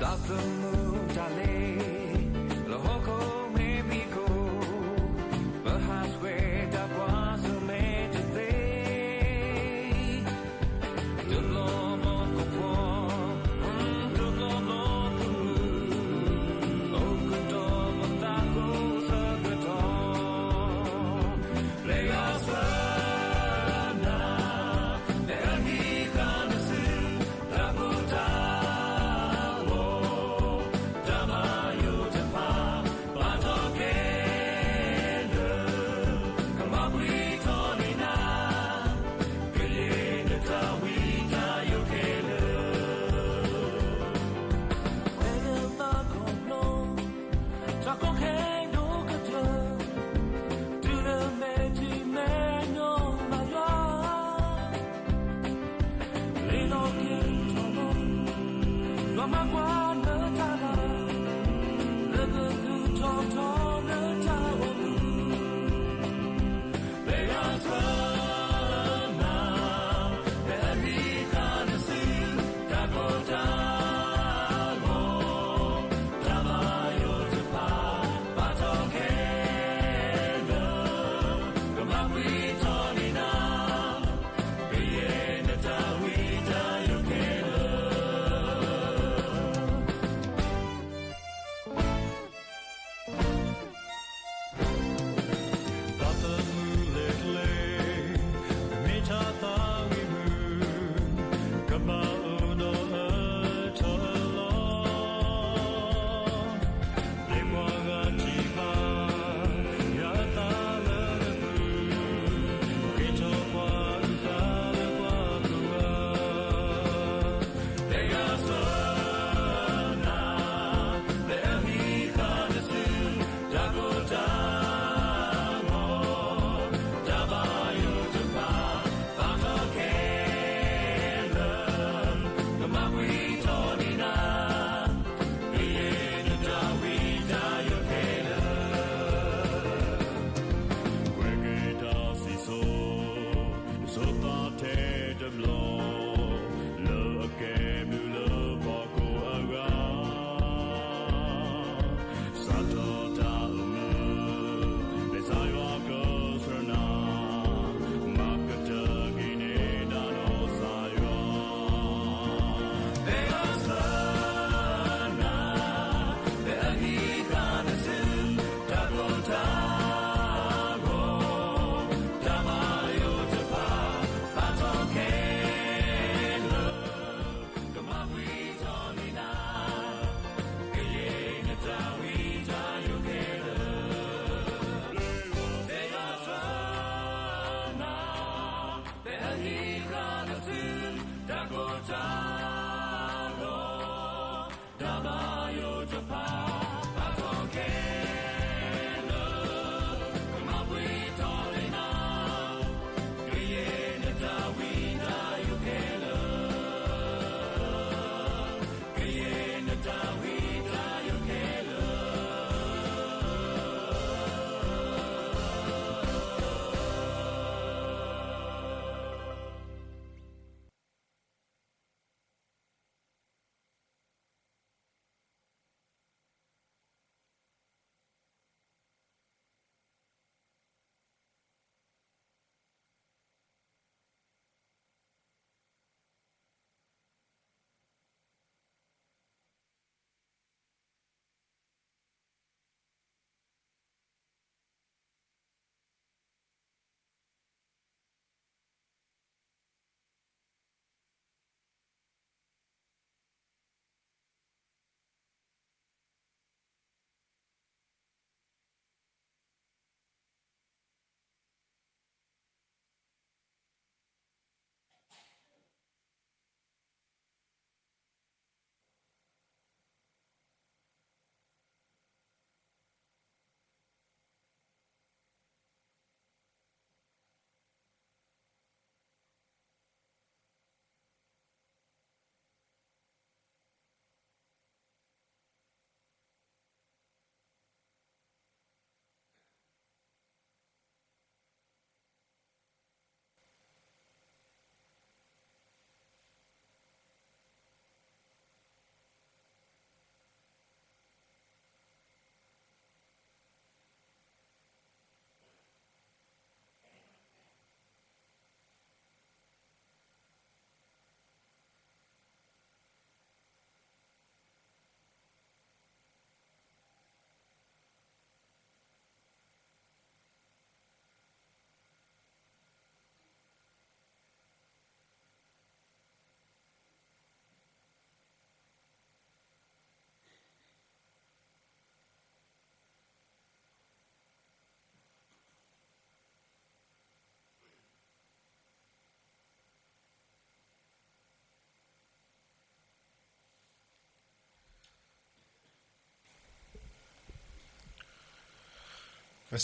အသမူတၢ်လ့ၤ လၢဟီၣ်ခိၣ်မ့ၢ်မံၤခိၣ်, ပဟးဆှဲးတၢ်ပှၤစၢၤမဲာ်တသ့, တဘျီဘျီကဖီ, တဘျီဘျီကမုာ်, အိၣ်ကတီၢ်ပသးခိၣ်ဆၢကတီၢ်, ပျဲယွၤဆှၢနၤ, ပအဟံးဃာ်နစု, တၢ်ကိၢ်တၢ်ဂီၤ, တၢ်ဘၣ်ယိၣ်တဖၣ်, ပာ်ထီၣ်ခဲလၢာ်, ကမၤပှဲၤထီၣ်န့ၢ်နၤ, ကယဲၢ်နတၢ်ဝံတၢ်ယိးခဲလၢာ်, ပှဲၤဒီးတၢ်ခီဖျိ တၢ်ကီခဲဒိၣ်ကတၢၢ်, တုၤလၢမဲာ်ထံမဲာ်နိလၢယွၤ, လ့ၤလီၤက့ၤထီၣ်လီၤ, ယွၤမၤကွၢ်လၢတၢ်လၤ, လၢကဒုးထီၣ်ထီလၢတၢ်အိၣ်မူ ပယီၤဆၢနၤ, ပအဟံးဃာ်နစု, တၢ်ကိၢ်တၢ်ဂီၤ, တၢ်ဘၣ်ယိၣ်တဖၣ်, ပာ်ထီၣ်ခဲလၢာ်, ကမၤပှဲၤထီၣ်န့ၢ်နၤ, ကယဲၢ်နတၢ်ဝံတၢ်ယိးခဲလၢာ် တၢ်သမူလၢကျဲ, မ့ၢ်တၢ်သးဝံၣ်မုာ်, ကဘၣ်အိၣ်ဒီးအထၢလီၤ, ပျဲပှၤဂၤထံၣ်ဘၣ်, ယၤအသးလၢနပူၤ, က့ၤထီၣ်ပှၤအုၣ်သးလၢပှၤကိးဂၤ ပယီၤဆၢနၤ, ပအဟံးဃာ်နစု, တၢ်ကိၢ်တၢ်ဂီၤ, တၢ်ဘၣ်ယိၣ်တဖၣ်, ပာ်ထီၣ်ခဲလၢာ်, ကမၤပှဲၤထီၣ်န့ၢ်နၤ, ကယဲၢ်နတၢ်ဝံတၢ်ယိးခဲလၢာ် ကွဲးက့ၤတၢ်စံၣ်စိၤ, တစိၤသးထဲတဘျီ, လၢအကဲဘျုးလၢပှၤကိးအဂၤ, စးထီၣ်တၢ်အိၣ်မူ, မ့ၢ်ကစၢ်ယွၤကဆှၢနၤ, မၤကတၢၢ်က့ၤန့ၢ်နၤဒီးကစၢ်ယွၤ ပယီၤဆၢနၤ, ပအဟံးဃာ်နစု, တၢ်ကိၢ်တၢ်ဂီၤ, တၢ်ဘၣ်ယိၣ်တဖၣ်, ပာ်ထီၣ်ခဲ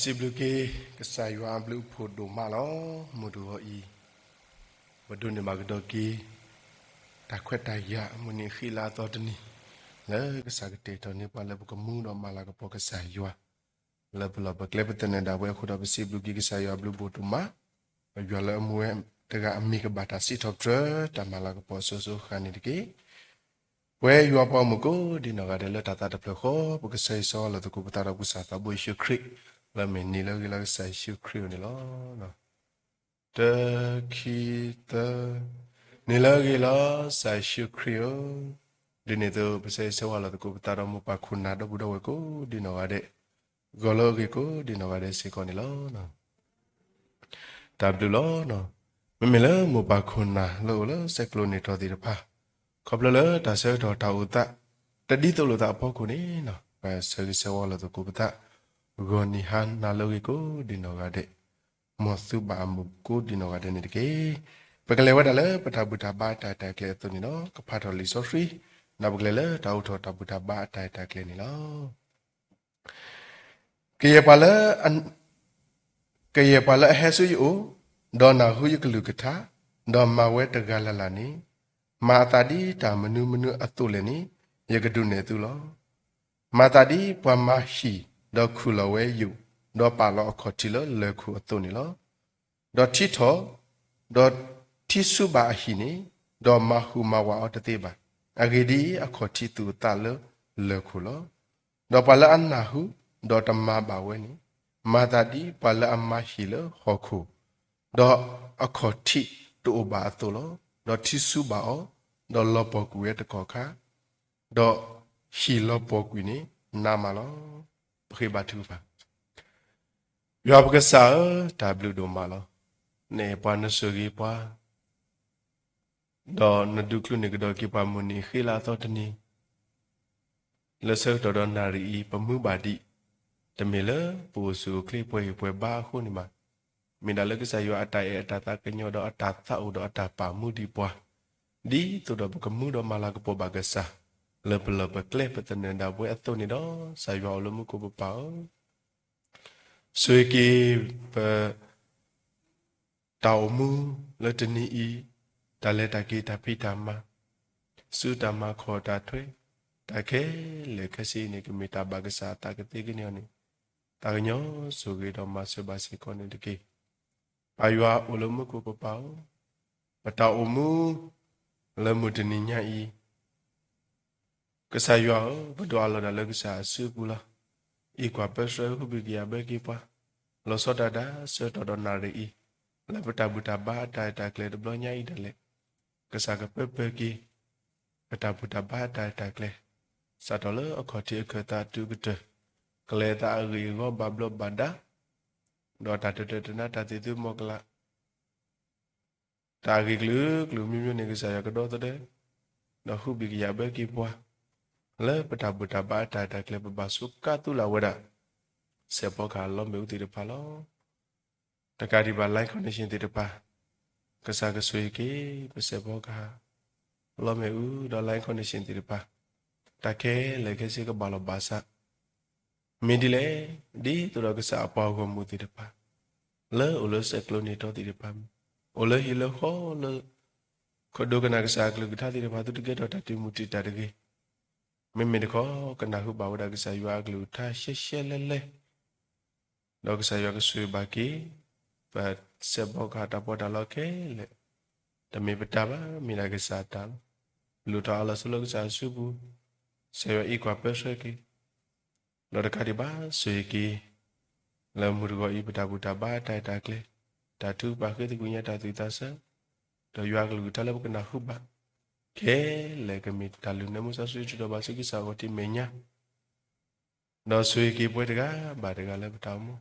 စံးဘျုးက့ၤ ကစၢ်ယွၤအဘျုးအဖှိၣ်ဒိၣ်မးလီၤ. မုၢ်တဂီၤအံၤ ပဒိးန့ၢ်ဘၣ်ကဒီးက့ၤ တၢ်ခွဲးတၢ်ယာ်အမုၢ်နံၤအဃံအလၤအသီတနံၤ လၢကစၢ်ကတဲာ်ကတီၤန့ၢ်ပှၤလၢပကမူဒီးမၤလၤကပီၤကစၢ်ယွၤ လၢပလီၢ်ပကျဲပသနၢၣ်ဒၣ်ဝဲအဃိဒီး ပစံးဘျုးက့ၤကစၢ်ယွၤအဘျုးအဖှိၣ်ဒိၣ်မး, ပယွၤလၢအမူဝဲတဂၤအမံၤကဘၣ်တၢ်စံးထီၣ်ပတြၢၤ တၢ်မၤလၤကပီၤအစိၤစိၤအဃၣ်န့ၣ်တက့ၢ်. ပဝဲယွၤပှၤဂီၢ်မုၢ်ကိးဒံနီၢ်ဂၤဒဲးလၢတၢ်သးတဖျၢၣ်ဃီ ပကဆၢဂ့ၤဆၢဝါလိာ်သကိးပသးဒီးပကစၢ်သးဘိယ့ၣ်ၡူးခရံာ် လၢအမ့ၢ်နံၤလၢအဂ့ၤလီၤကစၢ်ယ့ၣ်ၡူးခရံာ်ဧိၤန့ၣ်လီၤ. တၢ ခံ သၢ, နံၤလၢအဂ့ၤလီၤ ကစၢ်ယ့ၣ်ၡူးခရံာ်ဧၢ. ဒ်န့ၣ်အသိး ပဆၢဂ့ၤဆၢဝါလိာ်သကိးပသးဒီးမိၢ်ပၢ်ခိၣ်နၢ်ဒီပုၢ်ဒီဝဲၢ်ကိးဒံနီၢ်ဂၤဒဲး, ဂီၤလၢအဂ့ၤကိးဒံနီၢ်ဂၤဒဲးစ့ၢ်ကီးန့ၣ်လီၤ. တၢ်ဘျုးလီၤ. မ့မ့ၢ်လၢမိၢ်ပၢ်ခိၣ်နၢ်လၢအိၣ်လၢဆဲးကျိးန့ၢ်ထီၣ်သ့ၣ်တဖၣ်, ခီဖျိလၢတၢ်ဆၢကတီၢ်တၢ်အိၣ်သး တဒ်သိးလိာ်သးအဖီခိၣ်န့ၣ်, ပဆၢဂ့ၤဆၢဝါလိာ်သကိးပသး ဂီၤနံၤဟါနၤလၢအဂ့ၤကိးဒံနီၢ်ဂၤဒဲး, မ်သုဘၣ်အမုာ်ကိးဒံနီၢ်ဂၤဒဲးန့ၣ်တက့ၢ်. ပကလဲၤဝဲဒၣ်လၢပတၢ်ဘူၣ်တၢ်ဘါအတၢ်အဲၣ်တၢ်ကျဲအသိးန့ၣ်ဒီး ကဖးထီၣ်လံာ်စီဆှံ, ဒီးပကလဲၤလၢတၢ်အိးထီၣ်တၢ်ဘူၣ်တၢ်ဘါအတၢ်အဲၣ်တၢ်ကျဲန့ၣ်လီၤ. ကယဲၢ်ပှၤလၢအဟဲဆူယအိၣ်, ဒီးနၢ်ဟူယကလုၢ်ကထါ, ဒီးမၤဝဲတဂၤလၢ်လၢ်န့ၣ်, မၤအသးဒ်တၢ်မနုၤမနုၤအသိးလဲၣ်န့ၣ်, ယကဒုးနဲၣ်သုလီၤ. မၤသးဒ်ပှၤမၤဟံၣ်, ဒီးခုၣ်လီၤဝဲယိာ်, ဒီးပာ်လီၤအခီၣ်ထံးလၢလၢၢ်ခိၣ်အသိးန့ၣ်လီၤ. ဒီးထံထီၣ်, ဒီးထံဆူဘၣ်အဟံၣ်န့ၣ်, ဒီးမၤဟူးမၤဝးအီၤတသ့ဘၣ်. အဂ့ၢ်ဒ်အံၤ, အခီၣ်ထံးသူၣ်အသးလၢလၢၢ်ခိၣ်လီၤ. ဒီးပှၤလၢအနၢ်ဟူ, ဒီးတမၤဘၣ်ဝဲန့ၣ်, မၤသးဒ်ပှၤလၢအမၤဟံၣ်လၢဟီၣ်ခိၣ်, ဒီးအခီၣ်ထံးတအိၣ်ဘၣ်အသိးလီၤ. ဒီးထံဆူဘၣ်အီၤ, ဒီးလီၤပှီၢ်ကွံာ်ဝဲတကီၢ်ခါ, ဒီးဟံၣ်လီၤပှီၢ်ကွံာ်န့ၣ်နးမးလီၤ. ပဃ့ဘါထုကဖၣ်. ယွၤပကစၢ်ဧၢ, တၢ်ဘျုးဒိၣ်မးလီၤ. နအဲၣ်ပှၤနဆိၣ်ဂ့ၤပှၤ ဒီးနဒုးချုးန့ၢ်ကဒီးက့ၤပှၤမုၢ်နံၤအဃံအလၤအသီတနံၤ, လၢဆၢကတီၢ်ဒီးနၣ်ရံၣ်အံၤ ပမူဘၣ်ဒံး, တမ့ၢ်လၢပအိၣ်ဆူၣ်အိၣ်ချ့ပှဲၤဂံၢ်ပှဲၤဘါအဃိန့ၣ်ဘၣ်. မ့ၢ်ဒၣ်လၢကစၢ်ယွၤအတၢ်အဲၣ်အတၢ်သးကညီၤဒီးအတၢ်သးအိၣ်ဒီးအတၢ်ပာ်မူဒံးပှၤ, ဒ်သိးဒီးပကမူဒီးမၤလၤကပီၤဘၣ်ကစၢ်, လၢပလီၢ်ပကျဲပသနၢၣ်ဒၣ်ဝဲအသိးန့ၣ်ဒီး ကစၢ်ယွၤအိၣ်လၢမူခိၣ်ပပၢ်ဧၢ ဆိၣ်ဂ့ၤက့ၤပ တၢ်အိၣ်မူလၢတနံၤအံၤ, တၢ်လဲၤတၢ်က့ၤတၢ်ဖံးတၢ်မၤ, စုတၢ်မၤခီၣ်တၢ်ထွဲ, တၢ်ခဲလၢာ်ခဲဆ့အံၤန့ၣ် ကမ့ၢ်တၢ်ဘၣ်ကစၢ်အသးကသ့ကန့ၢ်အီၤန့ၣ်, သးကညီၤဆိၣ်ဂ့ၤဒီးမၤစၢၤဘၣ်စ့ၢ်ကီးန့ၣ်တက့ၢ်. ပၢ်ယွၤအိၣ်လၢမူခိၣ်ပပၢ်ဧၢ, ပတၢ်အိၣ်မူလၢမုၢ်တနံၤညါအံၤ ကစၢ်ယွၤဧၢ, ပဒိးအးလီၤဒၣ်လၢကစၢ်အစုပူၤလီၤ. အံးကွၢ်ပၢဆှၢ ဟူးဘံၣ်ကယာ်ဘၢက့ၤပှၤ, လီၤဆီဒၣ်တၢ်ဆၢကတီၢ်ဒီးနၣ်ရံၣ်အံၤ, လၢပတၢ်ဘူၣ်တၢ်ဘါအတၢ်အဲၣ်တၢ်ကျဲၤတဘျီညါအံၤဒၣ်လဲာ်, ကစၢ်ကပၢပၢၢ်က့ၤ ပတၢ်ဘူၣ်တၢ်ဘါအတၢ်အဲၣ်တၢ်ကျဲၤ, စးထီၣ်လၢအခီၣ်ထံးအခၢၣ်သးတုၤကတၢၢ်, ကလဲၤအသးအဂ့ၢ်အဂီၢ်ဘၣ်ဘျီးဘၣ်ဒါ, ဒီးတၢ်တတၢာ်တနါတၢ်သံၣ်သူမီၤကလး တၢ်အဂ့ၢ်ကလုာ်ကလုာ်မံၤမံၤန့ၣ် ကစၢ်ယွၤကဒီသဒၢ, ဒီးဟူးဘံၣ်ကယာ်ဘၢက့ၤပှၤ, လၢပတၢ်ဘူၣ်တၢ်ဘါအတၢ်အဲၣ်တၢ်ကျဲၤ ပဘၣ်ဆိကါသူလၢ်ဝဲဒၣ်, စဲးဖီကဟၣ်လီမ့ၣ်အူသ့ၣ်တဖၣ်လီၤ. တကးဒံးဘၣ် line connection သ့ၣ်တဖၣ်, ကစၢ်ကဆိၣ်ဂ့ၤက့ၤ ပစဲးဖီကဟၣ် လီမ့ၣ်အူဒီး line connection သ့ၣ်တဖၣ်, တၢ်ခဲလၢာ်ခဲဆ့ကဘၣ်လီၤဘၣ်စး မ့ၢ်ဒ်လဲၣ်, ဒ်သိးဒီးကစၢ်အပှၤဂီၢ်မုၢ်သ့ၣ်တဖၣ်, လၢအိၣ်လၢဆဲးကျိးန့ၢ်ထီသ့ၣ်တဖၣ်မ့ၢ်, အိၣ်လၢဟံၣ်လၢဃီလၢ ကဒိကနၣ်ကစၢ်အကလုၢ်ကထါသ့ၣ်တဖၣ် သုတကဲထီၣ်တၢ်တံာ်မုၢ်တံာ်တာ်တဂ့ၤ, မ့မ့ၢ်တခီ ကနၢ်ဟူဘၣ်ဝဲဒၣ်ကစၢ်ယွၤအကလုၢ်ကထါရှဲရှဲလဲလဲ ဒီးကစၢ်ယွၤကဆိၣ်ဂ့ၤဘၣ်က့ၤ ပစဲးဖီကဟၣ်တၢ်ပီးတၢ်လီခဲလၢာ်, တမ့ၢ်ပတၢ်ဘၣ် မ့ၢ်ဒၣ်ကစၢ်အတၢ်လီၤ. လူၤထီၣ်အးလီၤဆူလၢကစၢ်အစုပူၤ, ကစၢ်ယွၤအံးကွၢ်ပၢဆှၢက့ၤ, ဒီးတကးဒံးဘၣ်ဆိၣ်ဂ့ၤက့ၤ လၢမုၢ်တဂီၤအံၤ ပတၢ်ဘူၣ်တၢ်ဘါအတၢ်အဲၣ်တၢ်ကျဲၤ, တၢ်ထုကဖၣ်ဃ့သကွံာ်ညါတၢ်သူၣ်သးဆၢ, ဒီးယွၤအကလုၢ်ကထါလၢပကနၢ်ဟူဘၣ် ခဲလၢာ်ကမ့ၢ်တၢ်လုၢ်နၢမူစီဆှံ ထုးထီၣ်ဘၣ်ဆူကစၢ်အဂီၢ်ဒ်မဲာ်ညါ ဒီးဆိၣ်ဂ့ၤက့ၤပှၤတဂၤဘၣ်တဂၤလၢပတၢ်အိၣ်မူ,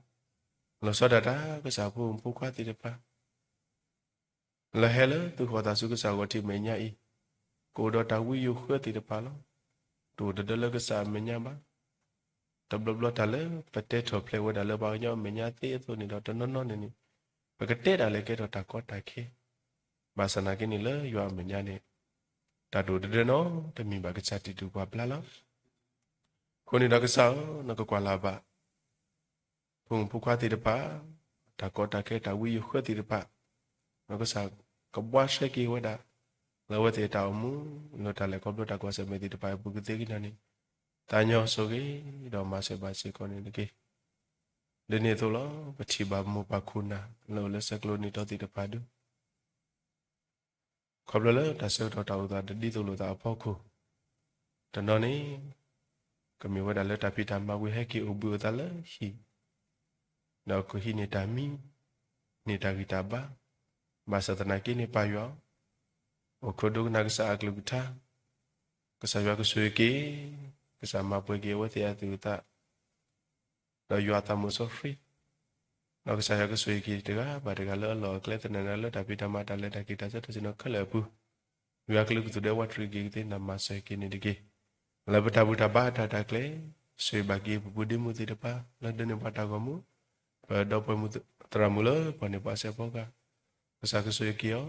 လီၤဆီဒၣ်တၢ်ကစၢ်ဖိမုၣ်ဖိခွါသ့ၣ်တဖၣ် လၢဟဲလၢသူၣ်ဃီၣ်သးဆူကစၢ်အဂီၢ်ဒ်မဲာ်ညါအံၤ, ကအိၣ်ဒီးတၢ်ဝံယိၤဃၢသ့ၣ်တဖၣ်လီၤ. တအိၣ်တဒၢလၢကစၢ်အမဲာ်ညါဘၣ်. တဘျီဘျီတၢ်လၢပတဲထီၣ်ဖျဲးဝဲဒၣ်လၢပှၤကညီအမဲာ်ညါသ့အသိးန့ၣ်ဒီး တနီၤနီၤန့ၣ်န့ၣ် ပကတဲဒၣ်လဲာ်ကဲထီၣ်တၢ်ကီတၢ်ခဲ, ဘၣ်ဆၣ်နာ်က့န့ၣ်လၢယွၤအမဲာ်ညါန့ၣ် တၢ်တအိၣ်တဒၢနီတမံၤဘၣ် ကစၢ်တံာ်တူၢ်ပှၤဘျါလီၤ. အဃိန့ၣ်ဒီးကစၢ်ဧၢ, နကကွၢ်လၢ်ဘၣ် ဖိမုၣ်ဖိခွါသ့ၣ်တဖၣ်, တၢ်ကီတၢ်ခဲတၢ်ဝံယဃၢသ့ၣ်တဖၣ်, ဒီးကစၢ်ကဘှါရှဲက့ၤဝဲဒၣ် လၢအဝဲသ့ၣ်အတၢ်အိၣ်မူ လၢတၢ်လဲၤခီဖျိတၢ်ကွၢ်ဆၢၣ်မဲာ်သ့ၣ်တဖၣ်အပူၤကသ့ကနၣ်န့ၣ်, သးညီဆိၣ်ဂ့ၤ ဒီးမၤစၢၤဘၣ်စ့ၢ်ကီးန့ၣ်တက့ၢ်. ဒ်န့ၣ်အသိးလီၤ ပထံၣ်ဘၣ်မိၢ်ပၢ်ခိၣ်နၢ် လၢအိၣ်လၢဆဲးကျိးန့ၢ်တီသ့ၣ်တဖၣ်ဒု ခီဖျိလၢတၢ်ဆၢကတီၢ်တၢ်အိၣ်သးတဒ်သိးလိာ်သးအဖီခိၣ်, တနီၤန့ၣ် ကမ့ၢ်ဝဲဒၣ်လၢတၢ်ဖံးတၢ်မၤဝံၤဟဲက့ၤအိၣ်ဘှံးအိၣ်သးလၢဟံၣ်, ဒီးကဟံးန့ၢ်တၢ်မံ, န့ၢ်တၢ်ဂံၢ်တၢ်ဘါ, ဘၣ်ဆၣ်သနာ်က့န့ၣ်ပၢ်ယွၤ, အိၣ်ခိးဒိကနၣ်ကစၢ်အကလုၢ်ကထါ, ကစၢ်ယွၤကဆိၣ်ဂ့ၤက့ၤ, ကစၢ်မၤပှဲၤက့ၤအဝဲသ့ၣ်အသူၣ်အသး ဒီးယွၤအသးမုၣ်စီဆှံ, ဒီးကစၢ်ယွၤကဆိၣ်ဂ့ၤက့ၤတဂၤဘၣ်တဂၤလၢအလီၢ်အကျဲသနၢၣ်ဒၣ်လၢတၢ်ဖံးတၢ်မၤတၢ်လဲၤတၢ်က့ၤတၢ်ဆၢတၢ်ဆ့ၣ်နီၤခဲလၢာ်အပူၤ, ယွၤကလုာ်ကသူၣ်ဒဲးဝးတရံးက့ၤကသ့နၤမၤစၢၤက့ၤန့ၣ်တက့ၢ်. လၢပတၢ်ဘူၣ်တၢ်ဘါအတၢ်အဲၣ်တၢ်ကျဲ, ဆိၣ်ဂ့ၤဘၣ်က့ၤပပူၤဒ့မုၣ်သ့ၣ်တဖၣ် လၢဒိးန့ၢ်ပှၤတၢ်ဂီၤမူ, ပဒီပုၢ်ဝဲၢ်မုၣ်သရၣ်မုၣ်လၢပှၤန့ၢ်ပှၤစဲးဖီကဟၣ်, ကစၢ်ကဆိၣ်ဂ့ၤက့ၤအီၤ,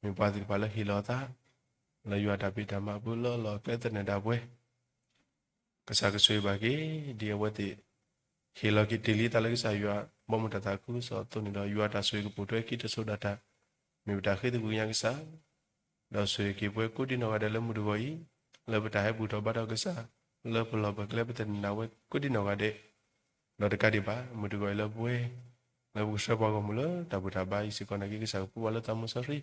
မ့ၢ်ပှၤသ့ၣ်တဖၣ်လၢဟ့ၣ်လီၤအသး လၢယွၤတၢ်ဖံးတၢ်မၤအပူၤလၢအလီၢ်အကျဲသနၢၣ်ဒၣ်ပှဲၤ ကစၢ်ကဆိၣ်ဂ့ၤဘၣ်က့ၤ ဒ်အဝဲသ့ၣ် ဟ့ၣ်လီၤက့ၤတ့ၢ်လံအသးလၢကစၢ်ယွၤ ဘီမုၢ်တၢ်သးခုကစီၣ်အသိးန့ၣ်ဒီး ယွၤတၢ်ဆိၣ်ဂ့ၤကပိာ်ထွဲခံတစိၤဒၣ်တၢ်, မ့ၢ်ပတၢ်ဃ့သကွံၢ်ကညးကစၢ်, ဒီးဆိၣ်ဂ့ၤက့ၤပှၤကိးဒံနီၢ်ဂၤဒဲးလၢမုၢ်တဂီၤအံၤ, လၢပတၢ်ဟဲဘူၣ်ထီၣ်ဘါထီၣ်ကစၢ်, လၢပလီၢ်ပကျဲပသနၢၣ်ဒၣ်ဝဲကိးဒံနီၢ်ဂၤဒဲး, ဒီးတကးဒံးဘၣ် မုၢ်တဂီၤအံၤလၢပဝဲ, လၢပကဆှၢပှၤဂီၢ်မုၢ်လၢတၢ်ဘူၣ်တၢ်ဘါအံၤစ့ၢ်ကီးနာ်က့ ကစၢ်ကပူၤဘၣ်လၢသးမုၣ်စီဆှံ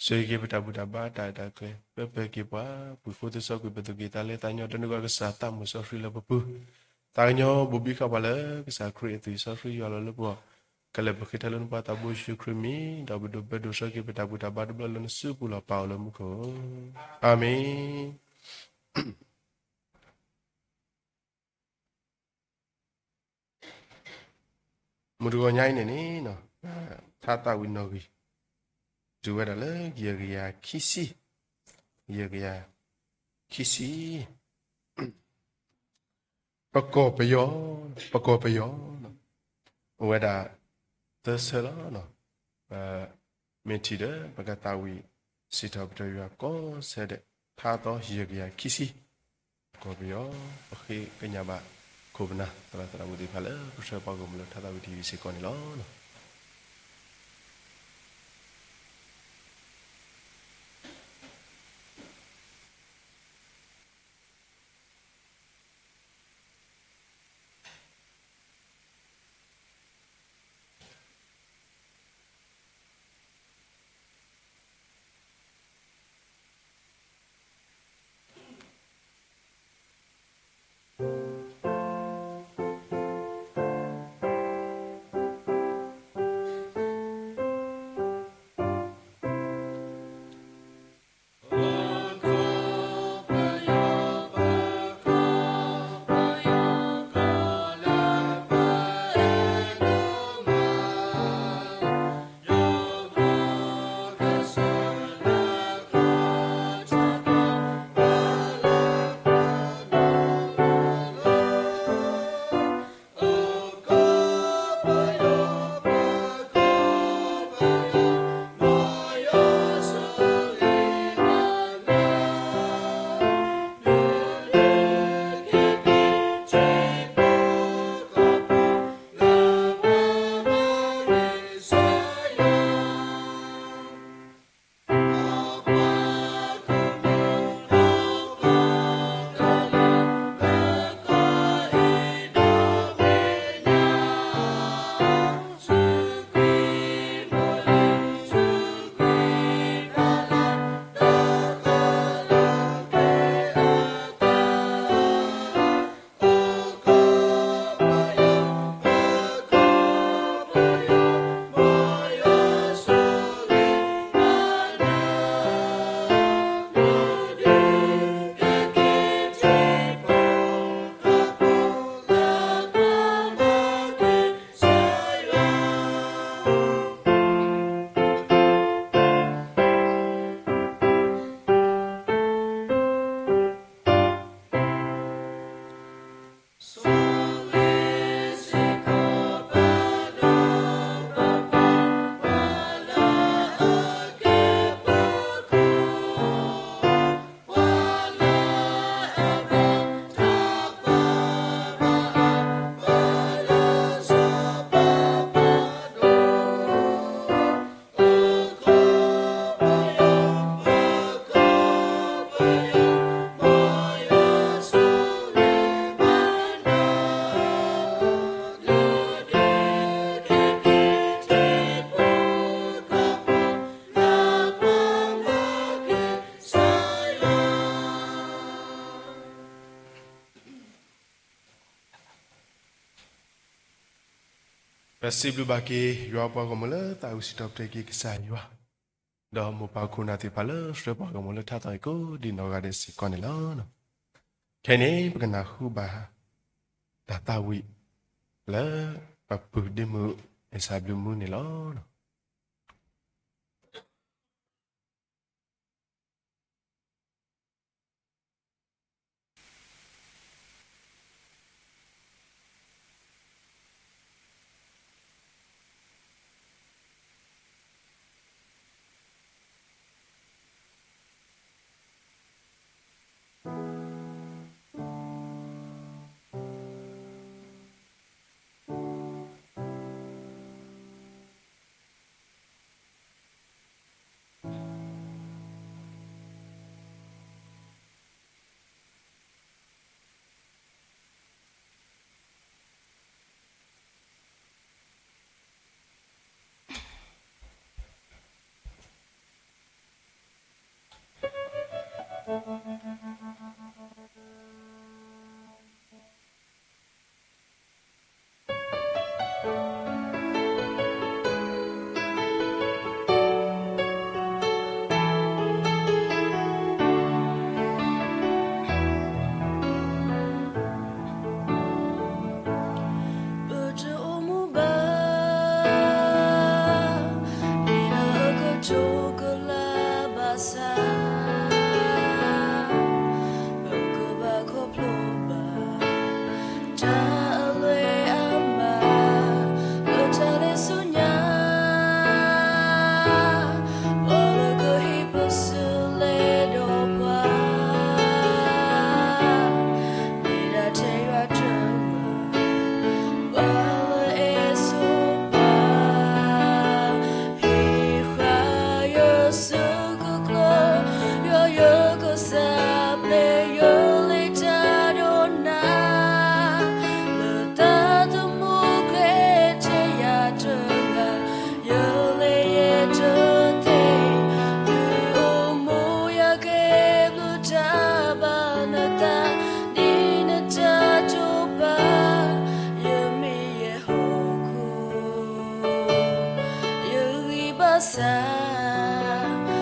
ဆိၣ်ဂ့ၤက့ၤပတၢ်ဘူၣ်တၢ်ဘါတၢ်အဲၣ်တၢ်ကျဲ, ပၢပၢက့ၤပှၤ, ပှၤဃိသုစီကွံာ်ပသူၣ်ကံၢ်သးလဲ သးညီတနုာ်ကီၢ်ကစၢ်သးမုၣ်စီဆှံလၢပပူၤ, သးကညီဘိးဘံဃာ်ပှၤလၢကစၢ်ခရံာ်အသွံၣ်စီဆှံယွၤလီၤလၢပဂီၢ်, ခဲလၢာ်ပဃ့ထီၣ်လၢနပၢ်သးဘိယ့ၣ်ၡူးခရံာ်မံၤ, ဒီးပဒိးဘျၢဒိးဆှၢက့ၤပတၢ်ဘူၣ်တၢ်ဘါတဘျီလၢနစုပူၤလီၤ ပၢ်အိၣ်လၢမူခိၣ်, အၤမ့ၣ်. မုၢ်တဂီၤညါအံၤန့ၣ်န့ၣ်, ထါသးဝံၣ်နီၣ်ဂံၢ်, တုၤဝဲဒၣ်လၢယဲၢ်ကယၤခံဆံ, ယဲၢ်ကယၤခံဆံ, ပကီၢ်ပယီၤ, ပကီၢ်ပယီၤ, အိၣ်ဝဲဒၣ်သၢဆၢလီၤ. မ့ၢ်ထံၣ်ဒီး ပကသးဝံၣ်စံးထီၣ်ပတြၢၤယွၤကိးဆၢဒဲး, ထါသီယဲၢ်ကယၤခံဆံ, ကီၢ်ပယီၤ, ပဃ့ကညးဘၣ်ခိၣ်ပနၢ် သရၣ်သရၣ်မုၣ်သ့ၣ်တဖၣ်လၢ ပဆှၢပှၤဂီၢ်မုၢ်လၢထါသးဝံၣ်ထံဝံၤစ့ၢ်ကီးန့ၣ်လီၤ. ပစံးဘျုးဘၣ်က့ၤ ယွၤပှၤဂီၢ်မုၢ်လၢသးဝံၣ်စံးထီၣ်ပတြၢၤက့ၤကစၢ်ယွၤ, ဒီးမိၢ်ပၢ်ခိၣ်နၢ်သ့ၣ်တဖၣ်လၢဆှၢပှၤဂီၢ်မုၢ်လၢထါသီအံၤကိးဒံးနီၢ်ဂၤဒဲးစ့ၢ်ကီးန့ၣ်လီၤ. ခဲအံၤန့ၣ် ပကနၢ်ဟူဘၣ်တၢ်သးဝံၣ်လၢပပုၢ်ဒ့မုၣ် အ့ၡါဘျုးမူန့ၣ်လီၤ. ပတအိၣ်မူဘၣ် ဒ်လၢအကတိၤကလၢဘၣ်ဆၣ်, ပကဘၣ်ခီဖျိဘၣ် တၢ်အလွဲအမး လၢတၢ်လဲၤဆူညါ, ပှၤလၢကဟံးပစုလဲၤဒီးပှၤ မ့ၢ်ဒၣ်ထဲယွၤတဂၤ, ပှၤလၢအဲၣ်ဆိပှၤ, ဟ့ၣ်ဃာ်ယွၤစုကကျၢၤ, ယွၤယကစၢ်ပျဲယွၤ လၢတၢ်ဒိးနၤ, လၢတၢ်သမူကျဲထဲယၤတဂၤ, ယလဲၤယဲတသ့, ဒုးအိၣ်မူယၤကဲဘျုးတၢ်ဘၣ်နသး, ဒ်နတၢ်တိာ်ပာ်, ယမ့ၢ်ယဲဟီၣ်ခိၣ်, ယဂံၢ်ဘါစၢ်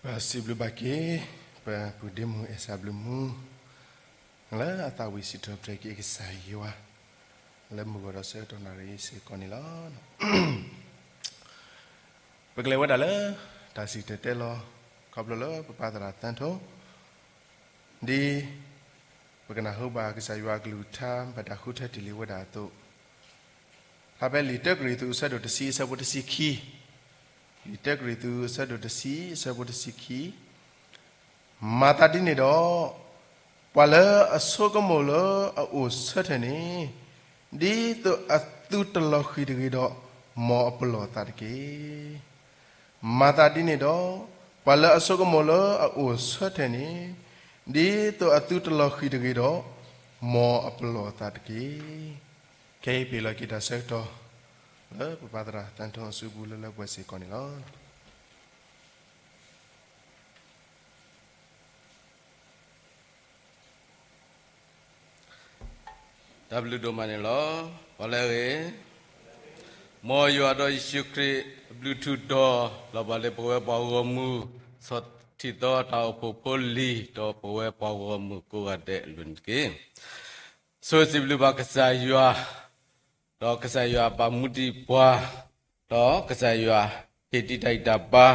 ပစံးဘျုးဘၣ်က့ၤ ပပုၢ်ဒ့မုၣ်အဲၣ်စၢ်ဘျုးမူ လၢအသးဝံၣ်စံးထီၣ်ပတြၢၤက့ၤကစၢ်ယွၤ လၢမုၢ်ဂီၤဒီးဆၢကတီၢ်နၣ်ရံၣ်စ့ၢ်ကီးန့ၣ်လီၤ. ပကလဲၤဝဲဒၣ်လၢ တၢ်စံၣ်တဲၤတဲလီၤ ခီဖျိလၢပပၢ်သရၣ်သၢထိ ဒ်ပကနၢ်ဟူဘၣ်ကစၢ်ယွၤအကလုၢ်ကထါ ဘၣ်တၢ်ဃုထၢတ့ၢ်လံဝဲဒၣ်အသိး, ဖျါဖဲလံာ်တၢကရံၣ်သူး အဆၢဒိၣ်တဆံ အဆၢဖိတဆံခံ, လံာ်တၢကရံၣ်သူး အဆၢဒိၣ်တဆံ အဆၢဖိတဆံခံ, မၤသးဒ်န့ၣ်ဒီး, ပှၤလၢအဆိကမိၣ်လၢအအိၣ်ဆၢထၢၣ်န့ၣ်, ဒ်သိးအသုတလီၤဃံၤတဂ့ၤဒီး မ်အပလီၢ်အသးတက့ၢ်. မၤသးဒ်န့ၣ်ဒီး, ပှၤလၢအဆိကမိၣ်လၢအအိၣ်ဆၢထၢၣ်န့ၣ်, ဒ်သိးအသုတလီၤဃံၤတဂ့ၤဒီး မ်အပလီၢ်အသးတက့ၢ်. ခဲအံၤပဟ့ၣ်လီၤက့ၤတၢ်ဆၢကတီၢ် လၢပပၢ်သရၣ်သၢထိအစုပူၤလၢလၢပှဲၤပှဲၤစ့ၢ်ကီးန့ၣ်လီၤ. တၢ်ဘျုးဒိၣ်မးန့ၣ်လီၤ. ပှၤလၢအဂ့ၤ, မ်ယွၤဒီးယ့ၣ်ၡူးခရံာ်အဘျုးထူးဒီး လီၤဘၣ်လၢပဝဲပှၤဂီၢ်မုၢ် ဆီၣ်ထံသီတၢ်အိၣ်ဖှိၣ်ဖိလံၤ ဒီးပဝဲပှၤဂီၢ်မုၢ်ကိးဂၤဒဲးအလိၤန့ၣ်တက့ၢ်. ဆိစံးဘျုးဘၣ်ကစၢ်ယွၤ, ဒီးကစၢ်ယွၤဘၣ်မူဒံးပှၤ, ဒီးကစၢ်ယွၤဟ့ၣ်တံၢ်တၢ်ဂံၢ်တၢ်ဘါ,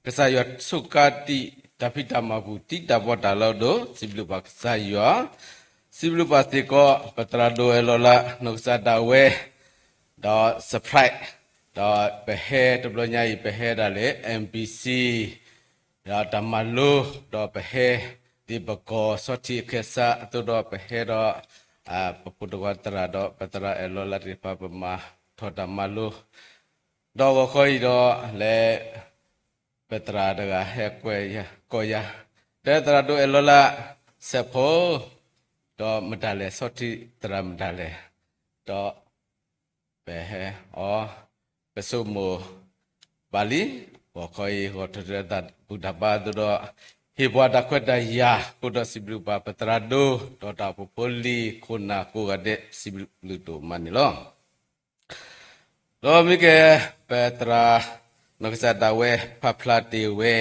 ကစၢ်ယွၤဆိးကါတံၢ်တၢ်ဖံးတၢ်မၤပူၤ တံၤတၢ်ဘီတၢ်လီၤဒိ စံးဘျုးဘၣ်ကစၢ်ယွၤ, စံးဘျုးဘၣ်စ့ၢ်ကီး ပသရၣ်ဒိၣ်အဲၣ်လီၤလး နီၢ်ကစၢ်ဒၣ်ဝဲ, ဒီး surprise, ဒီးပဟဲတဘျီညါအံၤ ပဟဲဒၣ်လၢ MBC ဒီးတၢ်မၤလိ, ဒီးပဟဲ ဒ်ပကီၢ်ဆီၣ်ထံအခၢၣ်စးအသိးဒီး ပဟဲဒီး ပဖိတဝါသရၣ်ဒီး ပသရၣ်အဲၣ်လီၤလးသ့ၣ်တဖၣ် ပမၤထီၣ်တၢ်မၤလိ, ဒီးဂီၤခီအံၤဒီး လဲၤ ပသရၣ်တဂၤဟဲကွဲ ကိးယၤ, ဒီးသရၣ်ဒိၣ်အဲၣ်လီၤလး စဲးဖိ, ဒီးမတၤလဲၣ် ဆီၣ်ထံသရၣ်မတၤလဲၣ်, ဒီး ပဟဲအီၤ, ပဆိကမိၣ်ဘၣ်လံ, ဂီၤခီအံၤ ဂီၤထီၣ်တၢ်ဘူၣ်တၢ်ဘါအသိးဒီး ဟ့ၣ်ပှၤတၢ်ခွဲးတၢ်ယာ်အဃိဒီး စံးဘျုးဘၣ်ပသရၣ်ဒိၣ် ဒီးတၢ်အိၣ်ဖှိၣ်ဖိလံၤခိၣ်နၢ်ကိးဂၤဒဲး စံးဘျုးဒိၣ်မးန့ၣ်လီၤ. ဒီးမ့ၢ်ကဲ ပသရၣ် နီၢ်ကစၢ်ဒၣ်ဝဲ ဖးဖျါတ့ၢ်ဝဲ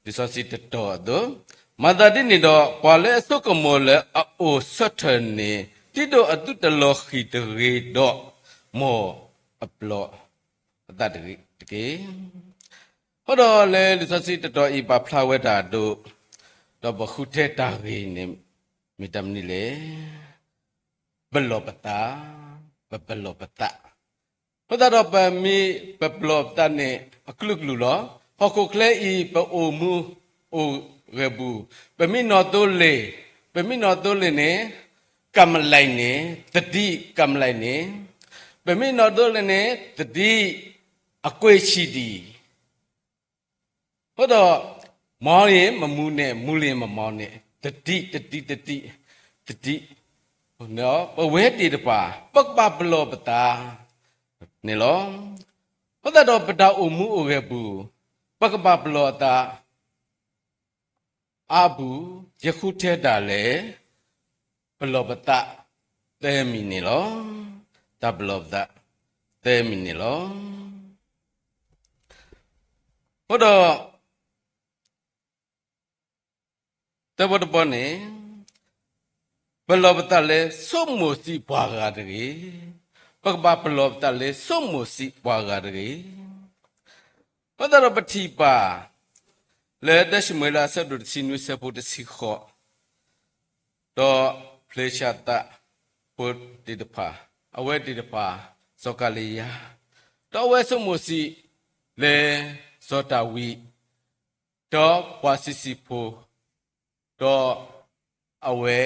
လံာ်စီဆှံတတီၤအသိး, မၤသးဒ်န့ၣ်ဒီး ပှၤလၢအဆိကမိၣ်လၢအအိၣ်ဆၢထၢၣ်န့ၣ် ဒ်သိးအသုတလီၤဃံၤတဂ့ၤဒီး မ်အပလီၢ်အသးတဂ့ၤတက့ၢ်. အဃိဒီးလၢလံာ်စီဆှံတတီၤအံၤ ပာ်ဖျါဝဲဒၣ်အဒိ, ဒီးပဃုထၢတၢ်ဂ့ၢ်န့ၣ် မ့ၢ်တၢ်မနုၤလဲၣ်. ပလီၢ်ပသး, ပပလီၢ်ပသး. အဃိသတးဒီးပမ့ၢ်ပပလီၢ်ပသးန့ၣ် အကလုာ်ကလုာ်လီၤ. ဟီၣ်ခိၣ်ချၢအံၤ ပအိၣ်မူအိၣ်ဂဲၤပူၤ, ပမ့ၢ်နီၣ်သိလ့ၣ်, ပမ့ၢ်နီၣ်သိလ့ၣ်န့ၣ် ကမလံၤန့ၣ် သဒံးကမလံၤန့ၣ်, ပမ့ၢ်နီၣ်သိလ့ၣ်န့ၣ် သဒံးအကွ့ၢ်ဆံးဒံး အဃိဒီး မီၤန့ၣ်မမူန့ၣ် မူလ့ၣ်မမီၤန့ၣ် သဒံး သဒံး သဒံး သဒံး, ပဝဲသ့ၣ်တဖၣ် ပကဘၣ်ပလီၢ်ပသးန့ၣ်လီၤ. အဃိသတးဒီးပတၢ်အိၣ်မူအိၣ်ဂဲၤပူၤ ပကဘၣ်ပလီၢ်အသး အါပူၤ ယဃုထၢဒၣ်လဲာ် ပလီၢ်ပသးသၢမံၤန့ၣ်လီၤ. တၢ်ပလီၢ်ပသးသၢမံၤန့ၣ်လီၤ. အဃိဒီး သၢဘီတဘီန့ၣ် ပလီၢ်ပသးလၢဆိကမိၣ်စံးပှၤဂၤတဂ့ၤ. ပကဘၣ်ပလီၢ်ပသးလၢဆိကမိၣ်စံးပှၤဂၤတဂ့ၤ. အဃိသတးဒီးပထံၣ်ဘၣ် လၢတၢၡမူၤအ့လးအဆၢဒိၣ်တဆံနွံဆၢဖိတဆံဃိး, ဒီးဖျ့ၡသးဖိသ့ၣ်တဖၣ်, အဝဲသ့ၣ်တဖၣ် စီၤကၤလံယၤ, ဒီးအဝဲဆိကမိၣ်စံးလၢစီၤဒၤဝံး, ဒီးပှၤဆံးဆံးဖိ, ဒီးအဝဲ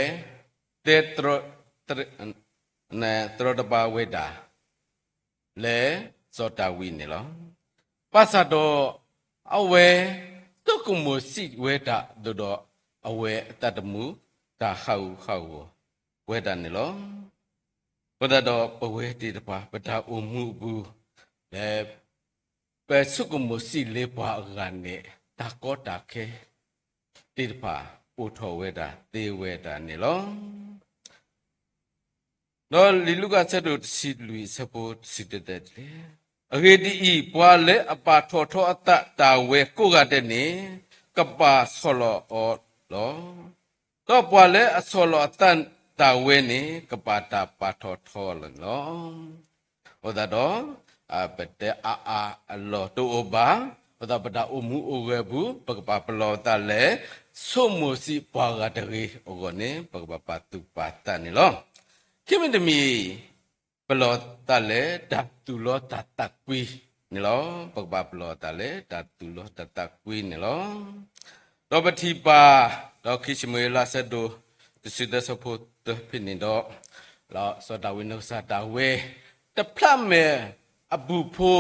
တဲ တြီတပါဝဲဒၣ် လၢစီၤဒၤဝံးန့ၣ်လီၤ. ဘၣ်ဆၣ်ဒီး အဝဲဆိကမိၣ်စံးဝဲဒၣ်အသိးဒီး အဝဲအသးသမူ တၢ်ဟးဂူာ်ဟးဂီၤဝဲဒၣ်န့ၣ်လီၤ. အဃိသတးဒီးပဝဲသ့ၣ်တဖၣ် ပတၢ်အိၣ်မူအပူၤ လၢ ပဆိကမိၣ်စံးလၢပှၤအဂၤန့ၣ် တၢ်ကီတၢ်ခဲသ့ၣ်တဖၣ် အိၣ်ထီၣ်ဝဲဒၣ်သ့ဝဲဒၣ်န့ၣ်လီၤ. ဒီးလံာ်လူၤကၣ်အဆၢဒိၣ်တဆံလွံၢ်အဆၢဖိတဆံတသၢ, အဂ့ၢ်ဒ်အံၤ, ပှၤလၢအပာ်ထီၣ်ထီအသးတၢ်ဝဲကိးဂၤဒဲးန့ၣ်, ကပာ်ဆီၣ်လီၤအီၤလီၤ. ဒီးပှၤလၢအဆီၣ်လီၤအသးတၢ်ဝဲန့ၣ် ကဘၣ်တၢ်ပာ်ထီၣ်ထီလီၤန့ၣ်လီၤ. အဃိသတးဒီး ပတဲအါအါအလီၢ်တအိၣ်ဘၣ်. အဃိသတးပတၢ်အိၣ်မူအိၣ်ဂဲၤပူၤ ပကဘၣ်ပလီၢ်ပသးလၢ ဆိမိၣ်စံးပှၤဂၤတဂ့ၤအဂီၢ်န့ၣ် ပကဘၣ်ပာ်သူၣ်ပာ်သးန့ၣ်လီၤ. ခံမံၤတမံၤ ပလီၢ်သးလၢတၢ်သူၣ်လီသးသးကွံန့ၣ်လီၤ. ပကဘၣ်ပလီၢ်သးလၢတၢ်သူၣ်လီသးသးကွံန့ၣ်လီၤ. ဒီးပထံၣ်ဘၣ် ဒီးခံၡမူၤအ့လးအဆၢဒိၣ်တဆံသၢဆၢဖိသၢဖဲန့ၣ်ဒီး လၢစီၤဒၤဝံးနီၢ်ကစၢ်ဒၣ်ဝဲ တဖျးမဲာ်အပူၤဖိ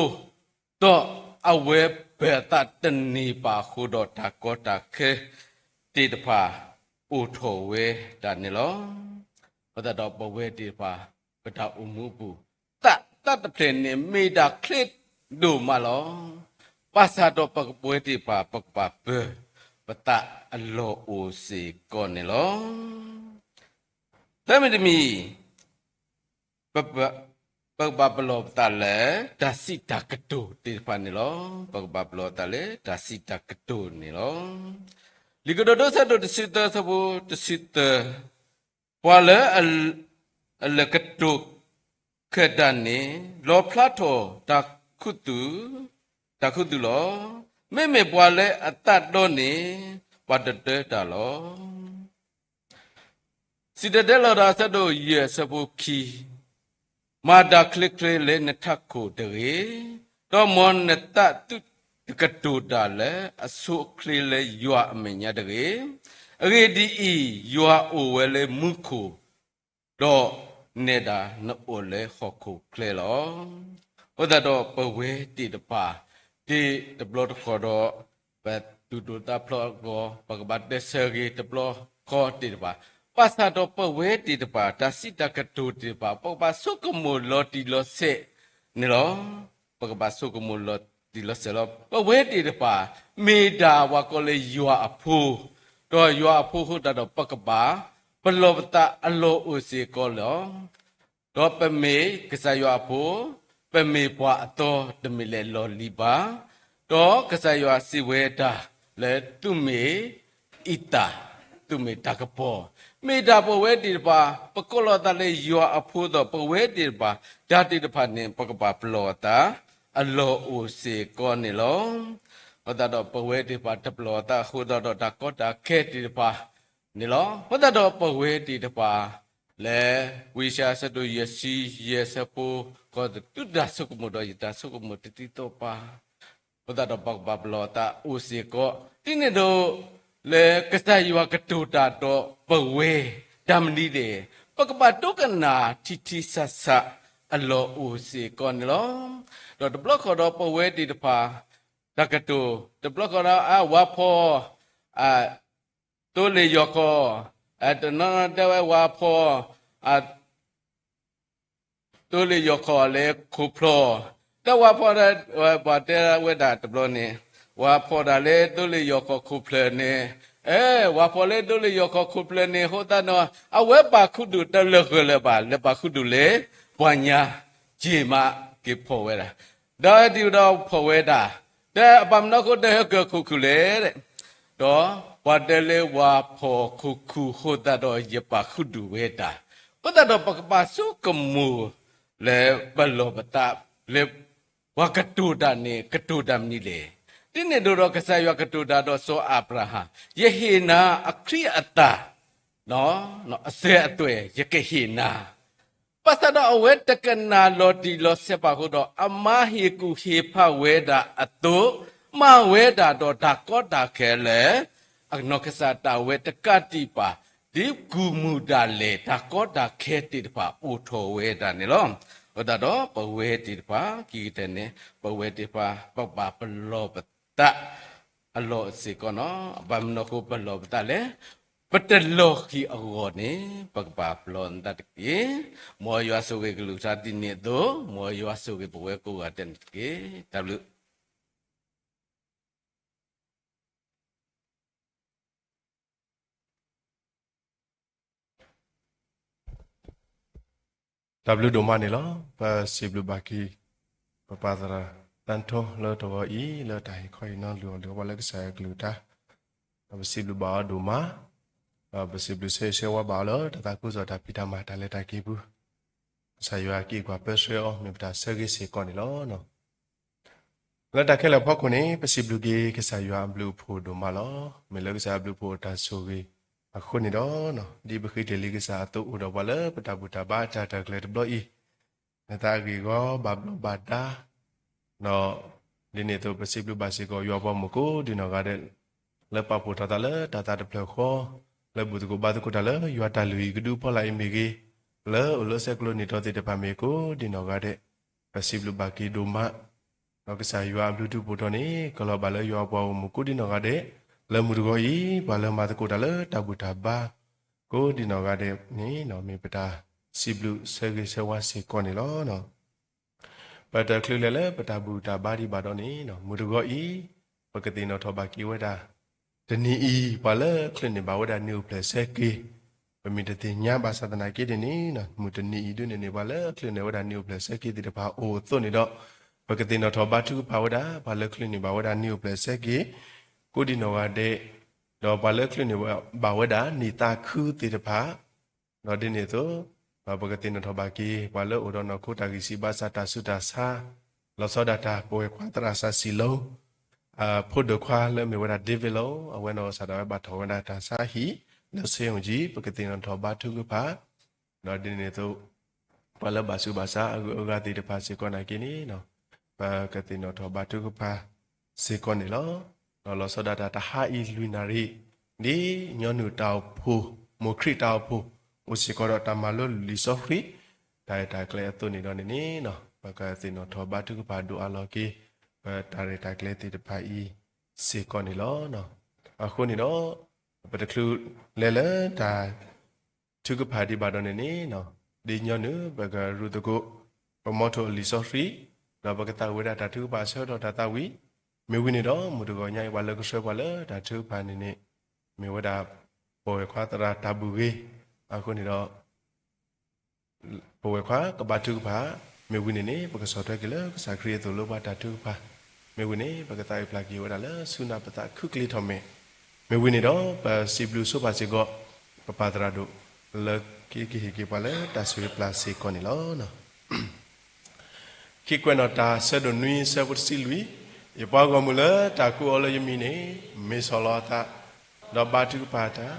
ဒီးအဝဲပၢၤအသးတန့ၢ်ဘၣ်အဃိဒီး တၢ်ကီတၢ်ခဲသ့ၣ်တဖၣ်အိၣ်ထီၣ်ဝဲဒၣ်န့ၣ်လီၤ. အဃိသတးဒီးပဝဲသ့ၣ်တဖၣ် ပတၢ်အိၣ်မူအပူၤ သးတၢ်တဖျၢၣ်န့ၣ်မ့ၢ်ဒၣ်ချ့ဒိၣ်မးလီၤ. ဘၣ်ဆၣ်ဒီးပဝဲသ့ၣ်တဖၣ် ပကဘၣ်ပၢၤပသးအလီၢ်အိၣ်စ့ၢ်ကီးန့ၣ်လီၤ. သၢမံၤတမံၤ ပ ပကဘၣ်ပလီၢ်ပသးလၢ တၢ်စံးတၢ်ကတိၤသ့ၣ်တဖၣ်န့ၣ်လီၤ. ပကဘၣ်ပလီၢ်ပသးလၢ တၢ်စံးတၢ်ကတိၤန့ၣ်လီၤ. လံာ်ကတိၤဒိဆၢဒိၣ်တဆံသၢဆၢဖိတဆံသၢ, ပှၤလၢအ အလဲၤကတိၤခဲတၢ်န့ၣ် လီၣ်ဖျါထီၣ်တၢ်ခူသူၣ်, တၢ်ခူသူၣ်လီၤ. မ့မ့ၢ်ပှၤလၢအသးဒီန့ၣ် ပှၤတတၢတၢ်လီၤ. စံၣ်တဲၤတဲလီၤတၢ်အဆၢဒိၣ်ယဲၢ်အဆၢဖိခံ, မၤတၢ်ချ့ချ့လၢနထးခိၣ်တဂ့ၤ, ဒီးမ်နသးသုတကတိၤတၢ်လၢအဆိအချ့လၢယွၤအမဲာ်ညါတဂ့ၤ. အဂ့ၢ်ဒ်အံၤ, ယွၤအိၣ်ဝဲလၢမူခိၣ်, ဒီးနဲဒၣ်နအိၣ်လၢဟီၣ်ခိၣ်ချၢလီၤ. အဃိသတးဒီးပဝဲသ့ၣ်တဖၣ် တဘျီတခီၣ်ဒီး ပသူၣ်ဒိၣ်သးဖျိးအဂီၢ် ပကဘၣ်တဲဆၢဂ့ၤတဘျီဃီသ့ၣ်တဖၣ်, ဘၣ်ဆၣ်ဒီးပဝဲသ့ၣ်တဖၣ် တၢ်စံးတၢ်ကတိၤသ့ၣ်တဖၣ် ပကဘၣ်ဆိကမိၣ်လီၤတံၢ်လီၤဆဲးန့ၣ်လီၤ. ပကဘၣ်ဆိကမိၣ်လီၤတံၢ်လီၤဆဲးလီၤ. ပဝဲသ့ၣ်တဖၣ် မ့ၢ်ဒၣ်ပှၤကိးလၢယွၤအဖိ, ဒီးယွၤအဖိအဃိသတးဒီး ပကဘၣ်ပလီၢ်ပသးအလီၢ်အိၣ်စ့ၢ်ကီးလီၤ. ဒီးပမ့ၢ်ကစၢ်ယွၤအဖိ, ပမ့ၢ်ပှၤအသီတမ့ၢ်လၢာ်လီၢ်လံၤဘၣ်. ဒီးကစၢ်ယွၤစံးဝဲဒၣ်လၢသုမ့ၢ်အံသၣ်, သုမ့ၢ်တၢ်ကပီၤ, မ့ၢ်ဒၣ်ပဝဲသ့ၣ်တဖၣ် ပကိးလီၤသးလၢယွၤအဖိဒီး ပဝဲသ့ၣ်တဖၣ် တၢ်သ့ၣ်တဖၣ်န့ၣ် ပကဘၣ်ပလီၢ်အသးအလီၢ်အိၣ်စ့ၢ်ကီးန့ၣ်လီၤ. အဃိသတးဒီးပဝဲသ့ၣ်တဖၣ် တပလီၢ်အသးအဃိသတးဒီး တၢ်ကီတၢ်ခဲသ့ၣ်တဖၣ် န့ၣ်လီၤ. အဃိသတးဒီးပဝဲသ့ၣ်တဖၣ် လၢဝံယၡါယၤအဆၢဒိၣ်ယဲၢ်ဆံယဲၢ်အဆၢဖိဃိး, သုတၢ်ဆိကမိၣ်ဒီးယတၢ်ဆိကမိၣ်တသံသီၣ်ဘၣ်. အဃိသတးဒီးပကဘၣ်ပလီၢ်အသးအိၣ်စ့ၢ်ကီး, ဒ်န့ၣ်အသိး လၢကစၢ်ယွၤကတိၤတၢ်ဒီးပဝဲ တၢ်မနုၤလဲၣ်, ပကဘၣ်ဒိကနၣ်ထံထံဆးဆးအလီၢ်အိၣ်စ့ၢ်ကီးန့ၣ်လီၤ. ဒီးတဘျီဃီဒီးပဝဲသ့ၣ်တဖၣ် တၢ်ကတိၤ, တဘျီဃီဒီး အဝၤဖီၣ် သိလ့ၣ်ယီၢ်ခီၣ်, တနီၤနီၤတဲဝဲဝၤဖီၣ် သိလ့ၣ်ယီၢ်ခီၣ်လၢခိၣ်ဖျီၣ်, တၢ်ဝၤဖီၣ်, ပှၤတဲဝဲဒၣ်တဘျီန့ၣ်, ဝၤဖီၣ်တၢ်လၢသိလ့ၣ်ယီၢ်ခီၣ်ခိၣ်ဖျီၣ်န့ၣ်, အဲ, ဝၤဖီၣ်လၢသိလ့ၣ်ယီၢ်ခီၣ်ခိၣ်ဖျီၣ်န့ၣ် အဃိသတးဒီး အဝဲပာ်ခူသူၣ်တလၢာ်ဂၢၢ်လၢၤဘၣ်, လၢပာ်ခူသူၣ်လၢပှၤညါ, က့ၤမးက့ၤဖီၣ်ဝဲဒၣ်, ဒီးဒ်သိးဒီးဖီၣ်ဝဲဒၣ်, ဒီးအဘၣ်မနုၤအဃိဒီးဟဲက့ၤခိၣ်ခူၣ်လဲၣ် ဒီးပှၤတဲလၢဝၤဖီၣ်ခိၣ်ခူၣ်အဃိသတးဒီး ယပာ်ခူသူၣ်ဝဲဒၣ်. အဃိသတးဒီးပကဘၣ်ဆိကမိၣ်လၢပလီၢ်ပသးလၢ ပှၤကတိၤတၢ်န့ၣ် ကတိၤတၢ်မနုၤလဲၣ်. ဒ်န့ၣ်အသိးဒီးကစၢ်ယွၤကတိၤတၢ်ဒီးစီၤအၤဘြၤဟၣ်, ယဟ့ၣ်နၤအခ့အသၣ်, အစၢၤအသွဲၣ် ယကဟ့ၣ်နၤ ဘၣ်ဆၣ်ဒီးအဝဲတကနၣ်လီၤတံၢ်လီၤဆဲးဘၣ်အဃိဒီး အမါဟ့ၣ်ကူၣ်ဟ့ၣ်ဖးဝဲဒၣ်အသိး, မၤဝဲဒၣ်ဒီးတၢ်ကီတၢ်ခဲလၢာ်, အနီၢ်ကစၢ်ဒၣ်ဝဲတကးတံာ်ဘၣ်, ဒ်ကူၣ်မုၢ်ဒၣ်လဲာ် တၢ်ကီတၢ်ခဲသ့ၣ်တဖၣ်အိၣ်ထီၣ်ဝဲဒၣ်န့ၣ်လီၤ. အဃိသတးဒီးပဝဲသ့ၣ်တဖၣ် ခံကတၢၢ်န့ၣ် ပဝဲသ့ၣ်တဖၣ် ပကဘၣ်ပလီၢ်ပသး အလီၢ်စ့ၢ်ကီးန့ၣ်, ဘၣ်မနုၤအဃိပလီၢ်ပသးလဲၣ်. ပတလီၢ်ဃံၤအဂီၢ်န့ၣ် ပကဘၣ်ပလီၢ်ပသးတက့ၢ်. မ်ယွၤဆိၣ်ဂ့ၤကလုၢ်ကထါဒ်န့ၣ်အသိး, မ်ယွၤဆိၣ်ဂ့ၤပဝဲကိးဂၤဒဲးန့ၣ်တက့ၢ်. တၢ်ဘျုး တၢ်ဘျုးဒိၣ်မးန့ၣ်လီၤ. ပစံးဘျုးဘၣ်က့ၤ ပပၢ်သရၣ်သန်းထွန်းလၢတဂီၤအံၤ လၢတၢ်ဟ့ၣ်ခီဟ့ၣ်နီၤလုၢ်အီၣ်လုၢ်အီပှၤလၢကစၢ်ယွၤကလုၢ်ကထါ, ဒီးပစံးဘျုးဘၣ်အီၤဒိၣ်မး, ဒီးပစံးဘျုးဆၢဂ့ၤဆၢဝါဘၣ်အီၤလၢတၢ်သးခုကစီၣ်တၢ်ဖံးတၢ်မၤတၢ်လဲၤတၢ်က့ၤပူၤ, ကစၢ်ယွၤက့ၤကွၢ်ပၢဆှၢအီၤ မ့ၢ်ပတၢ်ဆၢဂ့ၤစ့ၢ်ကီးန့ၣ်လီၤ. လၢတၢ်ခဲလၢာ်အဖီခိၣ်န့ၣ် ပစံးဘျုးက့ၤကစၢ်ယွၤအဘျုးအဖှိၣ်ဒိၣ်မးလီၤ. မ့ၢ်လၢကစၢ်အဘျုးအဖှိၣ်အတၢ်ဆိၣ်ဂ့ၤအဃိန့ၣ်ဒီး, ဒ်ပဃ့တ့ၢ်လံကစၢ်အသိးအိၣ်ဒီးပှၤလၢပတၢ်ဘူၣ်တၢ်ဘါအတၢ်တၢၢ်ကျဲၤတဘျီအံၤ, လၢသးအဂ့ၢ်အဂီၢ်ဘၣ်ဘျီးဘၣ်ဒါ, ဒီးဒ်န့ၣ်အသိး ပစံးဘျုးဘၣ်စ့ၢ်ကီးယွၤပှၤမုၣ်ကိးဒ်နီၢ်ဂၤဒဲး လၢပာ်ဖှိၣ်ထီၣ်သးလၢတၢ်သးတဖျၢၣ်ဃီ, လၢဘူၣ်သကိးဘါသကိးတၢ်လၢယွၤတၢ်လုၢ်ဟံၣ်ကဒုအဖီလာ်အံၤမ့ၢ်ဂ့ၤ, လၢအိၣ်လၢဆဲးကျိးနံၣ်တီသ့ၣ်တဖၣ်မ့ၢ်ကိးဒ်နီၢ်ဂၤဒဲး, ပစံးဘျုးဘၣ်က့ၤဒိၣ်မး, ဒီးကစၢ်ယွၤအဘျုးဒုးဖှိၣ်ထီၣ်န့ၣ် ကလီၤဘၣ်လၢယွၤအပှၤဂီၢ်မုၢ်ကိးဒ်နီၢ်ဂၤဒဲး, လၢမုၢ်တဂီၤအံၤ ပှၤလၢမၤသကိးတၢ်လၢတၢ်ဘူၣ်တၢ်ဘါ ကိးဒ်နီၢ်ဂၤဒဲးန့ၣ် မ့ၢ်ပတၢ်စံးဘျုးဆၢဂ့ၤဆၢဝါစ့ၢ်ကီးန့ၣ်လီၤ. ပတချုးလဲၤလၢပတၢ်ဘူၣ်တၢ်ဘါဒံးဘၣ်ဒီးန့ၣ် မုၢ်တဂီၤအံၤ ပကသ့ၣ်နီၣ်ထီၣ်ဘၣ်က့ၤဝဲဒၣ် တနံၤအံၤ ပှၤလၢချုးန့ၢ်ဘၣ်ဝဲဒၣ်နံၣ်အိၣ်ဖျဲၣ်ဆၢက့ၤ, ပမ့ၢ်တသ့ၣ်ညါဘၣ်ဆၣ်သနာ်က့ဒ်န့ၣ် မုၢ်တနံၤအံၤဒ်န့ၣ်န့ၣ် ပှၤလၢချုးန့ၢ်ဝဲဒၣ်နံၣ်အိၣ်ဖျဲၣ်ဆၢက့ၤသ့ၣ်တဖၣ်အိၣ်အသိးန့ၣ်ဒီး ပကသ့ၣ်နီၣ်ထီၣ်ဘါထုကဖၣ်ဝဲဒၣ် ပှၤလၢချုးန့ၢ်ဘၣ်ဝဲဒၣ်နံၣ်အိၣ်ဖျဲၣ်ဆၢက့ၤ ကိးဒ်နီၢ်ဂၤဒဲး, ဒီးပှၤလၢချုးန့ၢ်ဘၣ်ဝဲဒၣ်နံၣ်သးခုသ့ၣ်တဖၣ်, ဒီးဒ်န့ၣ်အသိး ပကသ့ၣ်နီၣ်ထီၣ်ဘၣ်က့ၤ ပှၤလၢအိၣ်ဒီးနီၢ်ခိတၢ်ဂံၢ်စၢ်ဘါစၢ်တၢ်ဆူးတၢ်ဆါ, လီၤဆီဒၣ်တၢ် ပဝဲၢ်ခွါသရၣ်စၢ်စံၣ်လိၤ ဖိဒိၣ်ခွါလၢမ့ၢ်ဝဲဒၣ် David လီၤ. အဝဲနီၢ်ကစၢ်ဒၣ်ဝဲဘၣ်ထီၣ်ဝဲဒၣ်တၢ်ဆါဟံၣ် လၢ ဆေးရုံကြီး ပကသ့ၣ်နီၣ်ထီၣ်ဘါထုကဖၣ်, ဒီးဒ်န့ၣ်အသိး ပှၤလၢဘၣ်ဆူးဘၣ်ဆါအဂုၤအဂၤသ့ၣ်တဖၣ်စ့ၢ်ကီးနာ်က့န့ၣ် ပကသ့ၣ်နီၣ်ထီၣ်ဘါထုကဖၣ်စ့ၢ်ကီးန့ၣ်လီၤ. ဒီးလီၤဆီဒၣ်တၢ်တဟါအံၤလွံၢ်နၣ်ရံၣ် ဒ်ညီနုၢ်တၢ်အိၣ်ဖှိၣ် မိၢ်ခရံာ်တၢ်အိၣ်ဖှိၣ် အိၣ်စ့ၢ်ကီးဒီးတၢ်မၤလိလံာ်စီဆှံ တၢ်ရဲၣ်တၢ်ကျဲၤအသိးန့ၣ်ဒီးန့ၣ်န့ၣ် ပကသ့ၣ်နီၣ်ထီၣ်ဘါထုကဖၣ်ဒိၣ်အါလီၤက့ၤ ပတၢ်ရဲၣ်တၢ်ကျဲၤသ့ၣ်တဖၣ်အံၤစ့ၢ်ကီးန့ၣ်လီၤ. အဃိန့ၣ်ဒီး ပတချုးလဲၤလၢတၢ် ထုကဖၣ်ဒံးဘၣ်ဒီးန့ၣ်န့ၣ် ဒ်ညီနုၢ် ပကရူၢ်သကိး ပမီထိၣ်အလံာ်စီဆှံ ဒီးပကသးဝံၣ်ဝဲဒၣ်တၢ်ထုကဖၣ်အဆၢကတီၢ်တၢ်သးဝံၣ် မ့ၢ်ဝံၤန့ၣ်ဒီး မုၢ်တဂီၤညါအံၤ ပှၤလၢကဆှၢပှၤလၢတၢ်ထုကဖၣ်န့ၣ်န့ၣ် မ့ၢ်ဝဲဒၣ် ပဝဲၢ်ခွါသရၣ်တၢ်ဘူၣ်ဂ့ၤ အဃိန့ၣ်ဒီး ပဝဲၢ်ခွါကဘါထုကဖၣ်, မ့ၢ်ဝံၤန့ၣ်န့ၣ် ပကဆီၣ်ထွဲက့ၤလၢကစၢ်ခရံာ်အသိးလၢပှၤတၢ်ထုကဖၣ်, မ့ၢ်ဝံၤန့ၣ် ပကသးဝံၣ်ဖျါက့ၤဝဲဒၣ်လၢဆူနၢ်ပသးခုကလ့ၤထီၣ်မဲာ်, မ့ၢ်ဝံၤန့ၣ်ဒီး ပစံးဘျုးဆိပာ်စ့ၢ်ကီး ပပၢ်သရၣ်ဒိၣ် လၢကဟ့ၣ်က့ၤပှၤလၢတၢ်ဆိၣ်ဂ့ၤပျၢ်စ့ၢ်ကီးန့ၣ်လီၤ. ခံကွဲးနီၣ်တၢ်ဆၢဒိၣ်နွံဆၢဖိတဆံလွံၢ်, ယပှၤဂီၢ်မုၢ်လၢတၢ်ကိးအီၤလၢယမံၤန့ၣ် မ့ၢ်ဆီၣ်လီၤအသး, ဒီးဘါထုကဖၣ်တၢ်,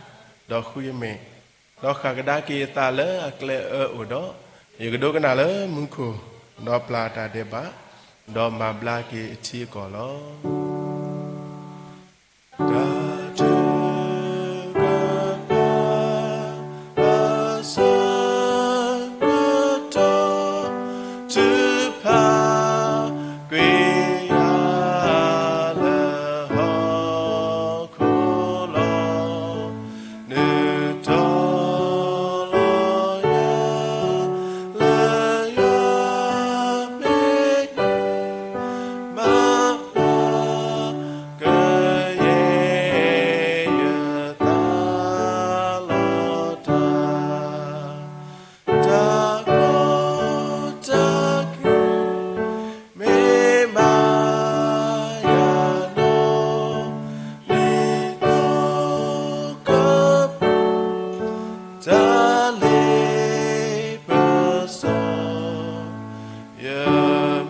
ဒီးဃုယမဲာ်, ဒီးဃၣ်ကဒါက့ၤအသးလၢအကျဲအၢအိၣ်ဒီး, ယကဒိကနၣ်လၢမူခိၣ်, ဒီးပျၢ်တၢ်ဒဲးဘး, ဒီးမၤဘျါက့ၤအထံအကီၢ်လီၤ. တၢ်ထုကဖၣ် အဆၢကတီၢ် ထုကဖၣ်ကွံာ်ယၤလၢဟီၣ်ခိၣ်လီၤ. နုာ်ထီၣ်လီၤယၤလၢယွၤမ့ၢ် မၤဘျါ ကယဲၢ်ယသးလီၤတၢ်, တၢ်ကီတၢ်ခဲ မ့ၢ်မၤယၤနီၢ် လံာ်သီကပူၤ တၢ်လ့ပစီ ယ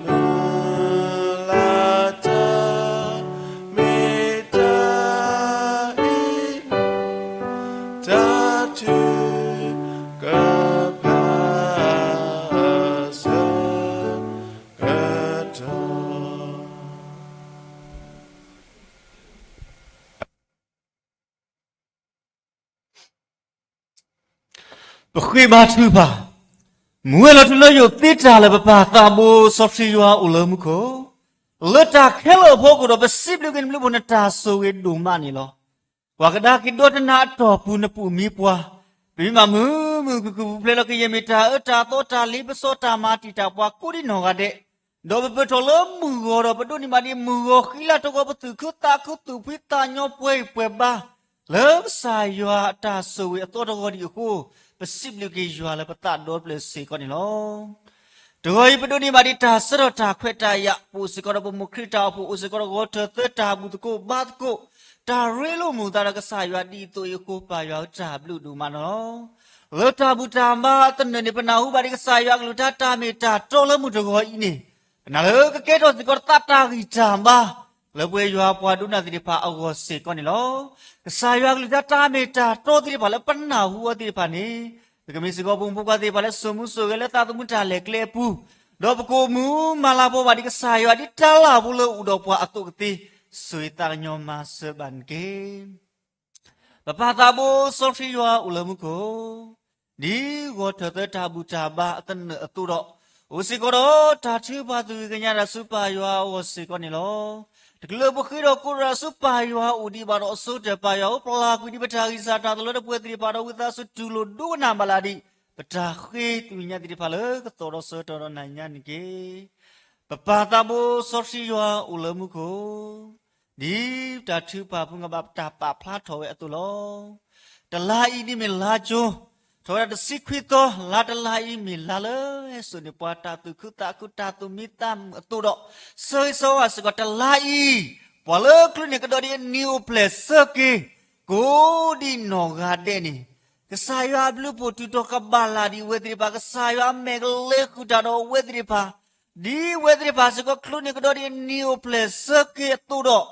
မုၢ်လၢ်တၢ် မ့ၢ်တၢ်အံၤ တၢ်ထုကဖၣ် အဆၢကတီၢ် ပဃ့ဘါထုကဖၣ်, မူဝဲလီၤထူလၢယိာ်သ့တၢ်လၢပပၢ်သးဘိစီဆှံယွၤအိၣ်လၢမူခိၣ်, လၢတၢ်ခဲလၢာ်အဖီခိၣ်ဒီး ပစံးဘျုးက့ၤနဘျုးဖှိၣ်နတၢ်ဆိၣ်ဂ့ၤဒိၣ်မးန့ၣ်လီၤ. ပှၤကဒါက့ၤဒီတနၤအတီၢ်ပူၤနပူၤမံပှၤ, ပမ့ၢ်မၤမုာ်မုာ်ခုၣ်ခုၣ်ပူၤဖျဲးလီၤကယဲၢ်မ့ၢ်တၢ်အၢတၢ်သီတၢ်လ့ပစီတၢ်မၤတံာ်တာ်ပှၤကိးဒ်နီၢ်ဂၤဒဲး, ဒီးပပၢၢ်ထီၣ်လၢမုၢ်ဂီၤဒီးပဒိးန့ၢ်ဘၣ်ဒံးမုၢ်ဂီၤဃံလၤတဂီၤပသူၣ်ခုသးခုသူၣ်ဖှံသးညီပှဲၤဂံၢ်ပှဲၤဘါ လၢကစၢ်ယွၤအတၢ်ဆိၣ်ဂ့ၤအသီတဂီၤဒံးအဃိ, ပစံးဘျုးက့ၤယွၤလၢပသးဒီဖျၢၣ်စ့ၢ်ကီးန့ၣ်လီၤ. တဂီၤအံၤပဒိးန့ၢ်ဘၣ်ဒံးတၢ်ဆၢထီၣ်တၢ်ခွဲးတၢ်ယာ် ပအိၣ်စ့ၢ်ကီးဒီးပမိၢ်ခရံာ်တၢ်အိၣ်ဖှိၣ် အိၣ်စ့ၢ်ကီးဒီးဂီၤထၢၣ်သၢတၢ်ဘူၣ်သကိးဘါသကိး, တၢ်ရ့လိာ်မုာ်သးဒီးကစၢ်ယွၤဒ်သိးအံၤအဃိ ပၢ်ယွၤဧၢ တၢ်ဘျုးဒိၣ်မးန့ၣ်လီၤ. လၢတၢ်ဘူၣ်တၢ်ဘါအသနၢၣ်န့ၣ် ပနၢ်ဟူဘၣ်ဒံးကစၢ်ယွၤအကလုၢ်ကထါတၢ်မ့ၢ်တၢ်တီလၢမုၢ်တဂီၤအံၤန့ၣ်, ပနာ်လၢကကဲထီၣ်စ့ၢ်ကီးတၢ်ဂံၢ်တၢ်ဘါ လၢပဝဲယွၤပှၤဒိကနၣ်သ့ၣ်တဖၣ်အဂီၢ်စ့ၢ်ကီးန့ၣ်လီၤ. ကစၢ်ယွၤအကလုၢ်ကထါတၢ်မ့ၢ်တၢ်တီသ့ၣ်တဖၣ်လၢပနၢ်ဟူအီၤသ့ၣ်တဖၣ်န့ၣ်, ပကမ့ၢ်စ့ၢ်ကီးပဖိမုၣ်ဖိခွါသ့ၣ်တဖၣ်လၢစိာ်မူစိာ်ဂဲၤလၢသးသမူတၢ်လဲၤကျဲအပူၤ, ဒီးပကအိၣ်မူမၤလၤကပီၤဘၣ်ဒံးကစၢ်ယွၤဒ်တၢ်လၢ်ဖိလၢအိၣ်ဒီးပှၤအသိးကသ့, ဆိၣ်ဂ့ၤသးကညီၤမၤစၢၤဘၣ်န့ၣ်တက့ၢ်. ပပၢ်သးဘိစီဆှံယွၤအိၣ်လၢမူခိၣ်, ဒ်ဂီၤထၢၣ်သၢတၢ်ဘူၣ်တၢ်ဘါအသနၢၣ်အသိးဒီး, အိၣ်စ့ၢ်ကီးဒီးတၢ်ထုကဖၣ်သူၣ်ဂ့ၤကညးတၢ်ဆူပၢ်ယွၤအဂီၢ်စ့ၢ်ကီးန့ၣ်လီၤ. တချုးလၢပဃ့ဒီးကိးဒီးဆူပၢ်ယွၤအိၣ်ဒံးဘၣ်ဒီးအဆိကတၢၢ် ပၢ်ယွၤဧၢ ပျၢ်ကွံာ်ဒံးပတၢ်ဂံၢ်စၢ်တၢ်သိၣ်လိတပှဲၤသ့ၣ်တဖၣ်ဒီး ဝံသးစူၤတူၢ်လိာ်ဒိကနၣ်ဘၣ်လၢဒံး ပတၢ်ဃ့သူၣ်ကညးသ့ၣ်တဖၣ်လၢကသီၣ်ဒီးဆၢကတီၢ်ဒီးနၤညါန့ၣ်တက့ၢ်. ပပၢ်သးဘိစီဆှံယွၤအိၣ်လၢမူခိၣ်, ဒ်တၢ်ထုကဖၣ်ဖိမ့ၢ်ဘၣ်ပတၢ်ပာ်ဖျါထီၣ်ဝဲအသိးလီၤ. တလါအံၤဒ်မ့ၢ်လါကၠိ, ထီၣ်ဝဲဒၣ်တဆံခွံသီ, လါတလါအံၤမ့ၢ်လါလၢဟဲစိာ်န့ၢ်ပှၤတၢ်သူၣ်ခုသးခု တၢ်သူၣ်မံသးမုာ်အသိးဒီး, ဆၢဂ့ၤဆၢဝါစ့ၢ်ကီးတလါအံၤ, ပှၤလၢချုးန့ၢ်ကဒီးဒံးအနံၤအိၣ်ဖျဲၣ်ဆၢက့ၤ ကိးဒံးနီၢ်ဂၤဒဲးန့ၣ်, ကစၢ်ယွၤအဘျုးအဖှိၣ်တုၤထီၣ်ကဘၣ်လၢ်ဒံးအဝဲသ့ၣ်တဖၣ်, ကစၢ်ယွၤအမဲာ်ကလဲၤဃုာ်တၢ်ဒီးအဝဲသ့ၣ်တဖၣ်, ဒ်အဝဲသ့ၣ်တဖၣ်စ့ၢ်ကီးချုးန့ၢ်ကဒီးဒံးအနံၤအိၣ်ဖျဲၣ်ဆၢက့ၤအသိးဒီး,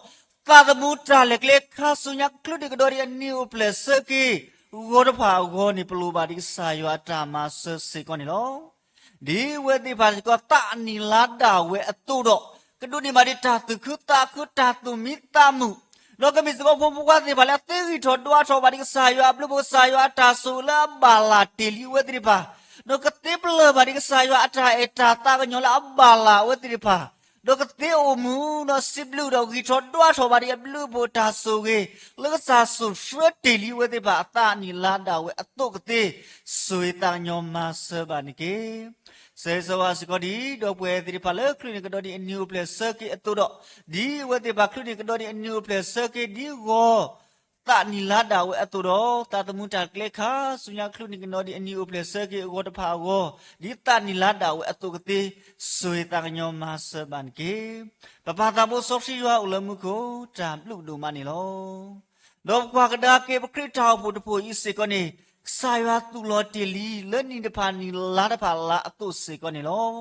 သးသမူတၢ်လဲၤကျဲခါဆူညါ ချုးန့ၢ်ကဒီးဒံးအနံၤအိၣ်ဖျဲၣ်ဆၢက့ၤ ဂီၤတဖၣ်အဂီၢ်န့ၣ် ပလိၣ်ဘၣ်ဒံးကစၢ်ယွၤအတၢ်မၤစၢၤစ့ၢ်ကီးန့ၣ်လီၤ. ဒ်အဝဲသ့ၣ်တဖၣ်စ့ၢ်ကီး သးနံၣ်လါဒၣ်ဝဲအသိးဒီး, ကဒိးန့ၢ်ဘၣ်ဒံးတၢ်သူၣ်ခုသးခု တၢ်သူၣ်မံသးမုာ်, ဒီးကမ့ၢ်စ့ၢ်ကီးဖိမုၣ်ဖိခွါသ့ၣ်တဖၣ်လၢအသ့ဂံၢ်ထီၣ်ဒွးထီၣ်ဘၣ်ဒံးကစၢ်ယွၤအဘျုးအဖှိၣ် ကစၢ်ယွၤအတၢ်ဆိၣ်ဂ့ၤလၢအဘၣ်လၢ်တ့ၢ်လံအဝဲသ့ၣ်တဖၣ်, ဒီးကသ့ပလၢၢ်ဘၣ်ဒံးကစၢ်ယွၤအတၢ်အဲၣ်တၢ်သးကညီၤလၢအဘၣ်လၢ်အဝဲသ့ၣ်တဖၣ်, ဒီးကသ့အိၣ်မူဒီးစံးဘျုးဒီးဂံၢ်ထီၣ်ဒွးထီၣ်ဘၣ်ဒံးအဘျုးအဖှိၣ်တၢ်ဆိၣ်ဂ့ၤ လၢကစၢ်ဆိၣ်ဆှၢတ့ၢ်လံအဝဲသ့ၣ်တဖၣ်အသးနံၣ်လါဒၣ်ဝဲအသိးကသ့, ဆိၣ်ဂ့ၤသးကညီၤမၤစၢၤဘၣ်န့ၣ်တက့ၢ်. ဆၢဂ့ၤဆၢဝါစ့ၢ်ကီးဒ် ဒီပုၢ်ဝဲၢ်သ့ၣ်တဖၣ်လၢချုးန့ၢ်ကဒီးဒံးအနံၤအိၣ်ဖျဲၣ်ဆၢက့ၤအသိးဒီး, ဒ်အဝဲသ့ၣ်တဖၣ်ချုးန့ၢ်ကဒီးဒံးအနံၤအိၣ်ဖျဲၣ်ဆၢက့ၤဒ်ဂီၤ သးနံၣ်လါဒၣ်ဝဲအသိးဒီး, သးသမူတၢ်ကျဲခါဆူညါချုးန့ၢ်ကဒီးဒံးအနံၤအိၣ်ဖျဲၣ်ဆၢက့ၤအဂီၤတဖၣ်အဂီၢ်, ဒ်သးနံၣ်လါဒၣ်ဝဲအသိးကသ့, ဆိၣ်ဂ့ၤသးကညီၤမၤစၢၤဘၣ်န့ၣ်တက့ၢ်. ပပၢ်သးဘိစီဆှံယွၤအိၣ်လၢမူခိၣ်, တၢ်ဘျုးဒိၣ်မးန့ၣ်လီၤ. ဒီးပကွၢ်ကဒါက့ၤပခရံာ်တၢ်အိၣ်ဖှိၣ်တဖှိၣ်အံၤစ့ၢ်ကီးန့ၣ်, ကစၢ်ယွၤသူၣ်လီၤတ့ၢ်လံလၢနံၣ်တဖၣ်နံၣ်လါတဖၣ်လါအသိးစ့ၢ်ကီးန့ၣ်လီၤ.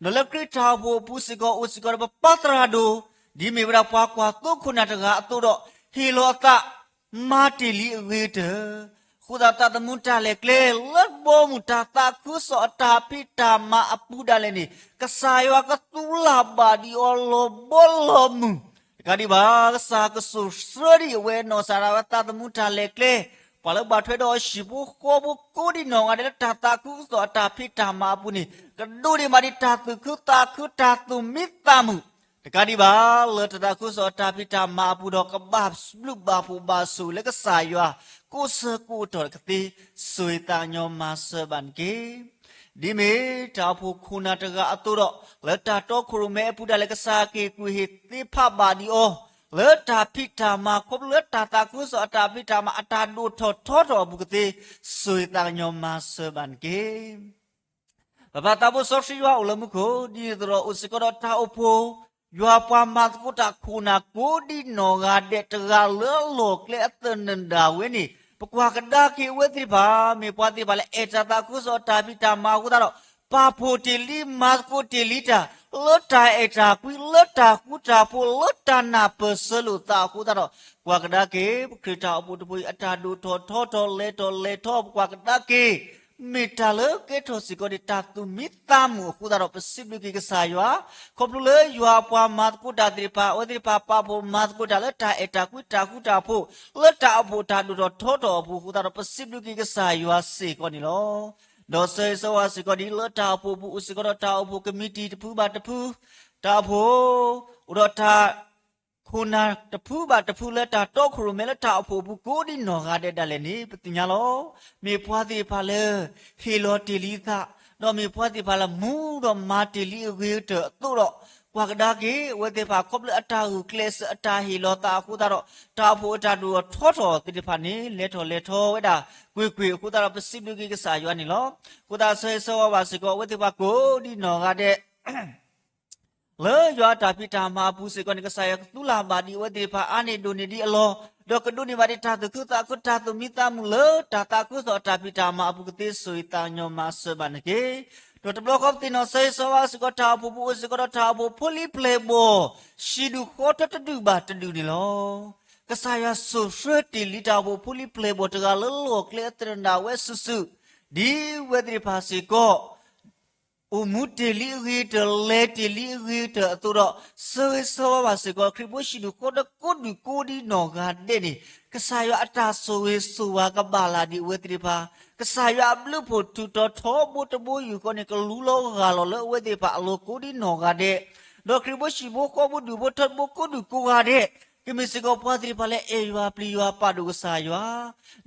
ဒီးလၢခရံာ်တၢ်အိၣ်ဖှိၣ်အပူၤစ့ၢ်ကီးအိၣ်စ့ၢ်ကီးဒီးပပၢ်သရၣ်ဒိၣ်, ဒ်မ့ၢ်ဝဲဒၣ်ပှၤကွၢ်သိခိၣ်နၢ်တဂၤအသိးဒီး, ဟ့ၣ်လီၤအသး မၤတ့ၢ်လံအဂ့ၤကတၢၢ်, အဃိသတးသးသမူတၢ်လဲၤကျဲလၢဘီမုၢ်တၢ်သးခုကစီၣ်အတၢ်ဖံးတၢ်မၤအပူၤဒၣ်လဲာ်န့ၣ်, ကစၢ်ယွၤကသူလၢ်ဘၣ်ဒံးအီၤလီၤဘီလီၤမုၢ်, တကးဒံးဘၣ် ကစၢ်ကစိာ်ဆှၢဒံးအဝဲနီၢ်စၢ်ဒၣ်ဝဲသးသမူတၢ်လဲၤကျဲ, ပှၤလၢဘၣ်ထွဲဒီးအဟံၣ်ဖိဃီဖိကိးဒံးနီၢ်ဂၤဒဲးလၢတၢ်သးခုကစီၣ်အတၢ်ဖံးတၢ်မၤအပူၤန့ၣ်, ကဒိးန့ၢ်ဘၣ်ဒံးတၢ်သူၣ်ခုသးခု တၢ်သူၣ်မံသးမုာ်, တကးဒံးဘၣ် လၢတၢ်သးခုကစီၣ်အတၢ်ဖံးတၢ်မၤအပူၤဒီး ကဘၣ်ဘျုးဘၣ်ဖှိၣ်ဘၣ်ဆိၣ်ဂ့ၤလၢကစၢ်ယွၤ ကိးဆၢကိးကတီၢ်ကသ့, ဆိၣ်ဂ့ၤသးကညီၤမၤစၢၤဘၣ်န့ၣ်တက့ၢ်. ဒ်မ့ၢ်တၢ်အိၣ်ဖှိၣ်ခိၣ်နၢ်တဂၤအသိးဒီး, လၢတၢ်တီခိၣ်ရိၣ်မဲအပူၤဒၣ်လဲာ် ကစၢ်က့ၤကွံာ်ဟ့ၣ်သ့ဖးဘၣ်ဒံးအီၤ, လၢတၢ်ဖံးတၢ်မၤခီဖျိလၢတၢ်သးခုကစီၣ်အတၢ်ဖံးတၢ်မၤအတၢ်ဒိၣ်ထီၣ်ထီထီၣ်အပူၤကသ့, ဆိၣ်ဂ့ၤသးကညီၤမၤစၢၤဘၣ်န့ၣ်တက့ၢ်. ပပၢ်သးဘိစီဆှံယွၤအိၣ်လၢမူခိၣ်, ဒ်န့ၣ်အသိးဒီးအိၣ်စ့ၢ်ကီးဒီးတၢ်အိၣ်ဖှိၣ် ယွၤပှၤမၤသကိးတၢ်ခိၣ်နၢ်ကိးဒံးနီၢ်ဂၤဒဲးတဂၤလၢအလီၢ်ကျဲအသနၢၣ်ဒၣ်ဝဲန့ၣ်, ပကွၢ်ကဒါက့ၤအဝဲသ့ၣ်တဖၣ် မ့ၢ်ပှၤသ့ၣ်တဖၣ်လၢအဲၣ်တၢ်သးခုကစီၣ်အတၢ်ဖံးတၢ်မၤအဃိသတးဒီး, ပာ်ဖှိၣ်တ့ၢ်လံ မၤသကိးတ့ၢ်လံတၢ်, လၢတၢ်အဲၣ်တၢ်ကွံ လၢတၢ်ဃူတၢ်ဖိး လၢတၢ်နၢ်ပၢၢ်ဆၢလိာ်သးအဃိသတးဒီး, ကွၢ်ကဒါက့ၤ ပခရံာ်တၢ်အိၣ်ဖှိၣ်တဖှိၣ်အံၤ အတၢ်ဒိၣ်ထီၣ်ထီထီၣ်လဲၤထီၣ်လဲၤထီ ပကွၢ်ကဒါက့ၤ မ့ၢ်တၢ်လၢကဲထီၣ်စ့ၢ်ကီးဒံးတၢ်သူၣ်မံသးမုာ်အဃိသတးဒီး ပစံးဘျုးက့ၤကစၢ်ယွၤ, ခီဖျိလၢယွၤအပှၤမၤသကိးတၢ်သ့ၣ်တဖၣ် အဝဲသ့ၣ်တဖၣ်ပာ်ဖှိၣ်မၤသကိးတၢ်လၢတၢ်အဲၣ်တၢ်ကွံတၢ်ဃူတၢ်ဖိး လၢတၢ်အိၣ်ဖှိၣ်တၢ်ဒိၣ်ထီၣ်ထီထီၣ်အပူၤအဃိသတးဒီး ပစံးဘျုးက့ၤကစၢ်ယွၤစ့ၢ်ကီးန့ၣ်လီၤ. ဒီးဆၢဂ့ၤဆၢဝါစ့ၢ်ကီးဒ်လၢတၢ်အိၣ်ဖှိၣ်အပူၤအိၣ်စ့ၢ်ကီးဒီးတၢ်အိၣ်ဖှိၣ်ကမံးတံာ်တဖုဘၣ်တဖု, တၢ်အိၣ်ဖှိၣ် အိၣ်ဒီးတၢ် ခိၣ်နၢ်တဖုဘၣ်တဖုလၢတၢ်တီခိၣ်ရိၣ်မဲလၢတၢ်အိၣ်ဖှိၣ်အပူၤကိးဒံးနီၢ်ဂၤဒဲးဒၣ်လဲာ်န့ၣ် ပသ့ၣ်ညါလီၤ. မ့ၢ်ပှၤသ့ၣ်တဖၣ်လၢ ဟ့ၣ်လီၤတ့ၢ်လံသး, ဒီးမ့ၢ်ပှၤသ့ၣ်တဖၣ်လၢမူဒီးမၤတ့ၢ်လံအဂ့ၤကတၢၢ်အသိးဒီး, ကွၢ်ကဒါက့ၤ အဝဲသ့ၣ်တဖၣ်ခီဖျိအတၢ်ဂုာ်ကျဲးစၢးအတၢ်ဟ့ၣ်လီၤသးအဃိသတးဒီး တၢ်အိၣ်ဖှိၣ်အတၢ်ဒိၣ်ထီၣ်ထီထီၣ်သ့ၣ်တဖၣ်န့ၣ် လဲၤထီၣ်လဲၤထီဝဲဒၣ် ကွ့ၢ်ကွ့ၢ်အဃိသတးဒီး ပစံးဘျုးက့ၤကစၢ်ယွၤန့ၣ်လီၤ. အဃိသတးဆၢဂ့ၤဆၢဝါဘၣ်စ့ၢ်ကီး အဝဲသ့ၣ်တဖၣ်ကိးဒံးနီၢ်ဂၤဒဲး လၢယွၤအတၢ်ဖံးတၢ်မၤအပူၤစ့ၢ်ကီးန့ၣ် ကစၢ်ယွၤကသူလၢ်ဘၣ်ဒံးအဝဲသ့ၣ်တဖၣ်အါန့ၢ်ဒိၣ်န့ၢ်ဒံးအလီၢ်, ဒီးကဒိးန့ၢ်ဘၣ်ဒံးတၢ်သူၣ်ခုသးခု တၢ်သူၣ်မံသးမုာ်လၢတၢ်သးခုကစီၣ်အတၢ်ဖံးတၢ်မၤအပူၤကသ့ ဆိၣ်ဂ့ၤသးကညီၤမၤစၢၤဘၣ်န့ၣ်တက့ၢ်. ဒီးတဘျီဃီပသ့ၣ်နီၣ်ဆၢဂ့ၤဆၢဝါစ့ၢ်ကီး တၢ်အိၣ်ဖှိၣ်ဖိအိၣ်စ့ၢ်ကီးဒီးတၢ်အိၣ်ဖှိၣ်ဖိလံၤပျဲၢ်ဘီၣ် ဟံၣ်ဒူၣ်ဃီထၢတဒူၣ်ဘၣ်တဒူၣ်န့ၣ်လီၤ. ကစၢ်ယွၤစိာ်ဆှၢတ့ၢ်လံတၢ်အိၣ်ဖှိၣ်ဖိလံၤပျဲၢ်ဘီၣ်တဂၤလၢလီၢ်ကျဲအသနၢၣ်ဒၣ်ဝဲစုာ်စုာ်, ဒ်ဝဲသ့ၣ်တဖၣ်စ့ၢ်ကီး အိၣ်မူတ့ၢ်လံအဂ့ၤကတၢၢ် လဲၤတ့ၢ်လံအဂ့ၤကတၢၢ်အသိးဒီး ဆၢဂ့ၤဆၢဝါဘၣ်စ့ၢ်ကီး ခရံာ်ဖိဟံၣ်ဒူၣ်ဃီထၢကိးဒူၣ်ကိးဒ်နီၢ်ဂၤဒဲးန့ၣ် ကစၢ်ယွၤအတၢ်ဆိၣ်ဂ့ၤဆိၣ်ဝါကဘၣ်လၢ်ဒံးအဝဲသ့ၣ်တဖၣ်, ကစၢ်ယွၤအဘျုးဖှိၣ်ထူးတီၤထီဘိတဘိယူၢ်ဃီန့ၣ် ကလူလီၤဂၢ်လီၤလၢအဝဲသ့ၣ်တဖၣ်အလိၤကိးဒ်နီၢ်ဂၤဒဲး, ဒီးခရံာ်ဖိဟံၣ်ဖိဃီဖိဒူၣ်ဖိထၢဖိကိးဒူၣ်ကိးဂၤဒဲး ကမ့ၢ်စ့ၢ်ကီးပှၤသ့ၣ်တဖၣ်လၢအဲၣ်ယွၤပျံၤယွၤပာ်ဒိၣ်ကစၢ်ယွၤ,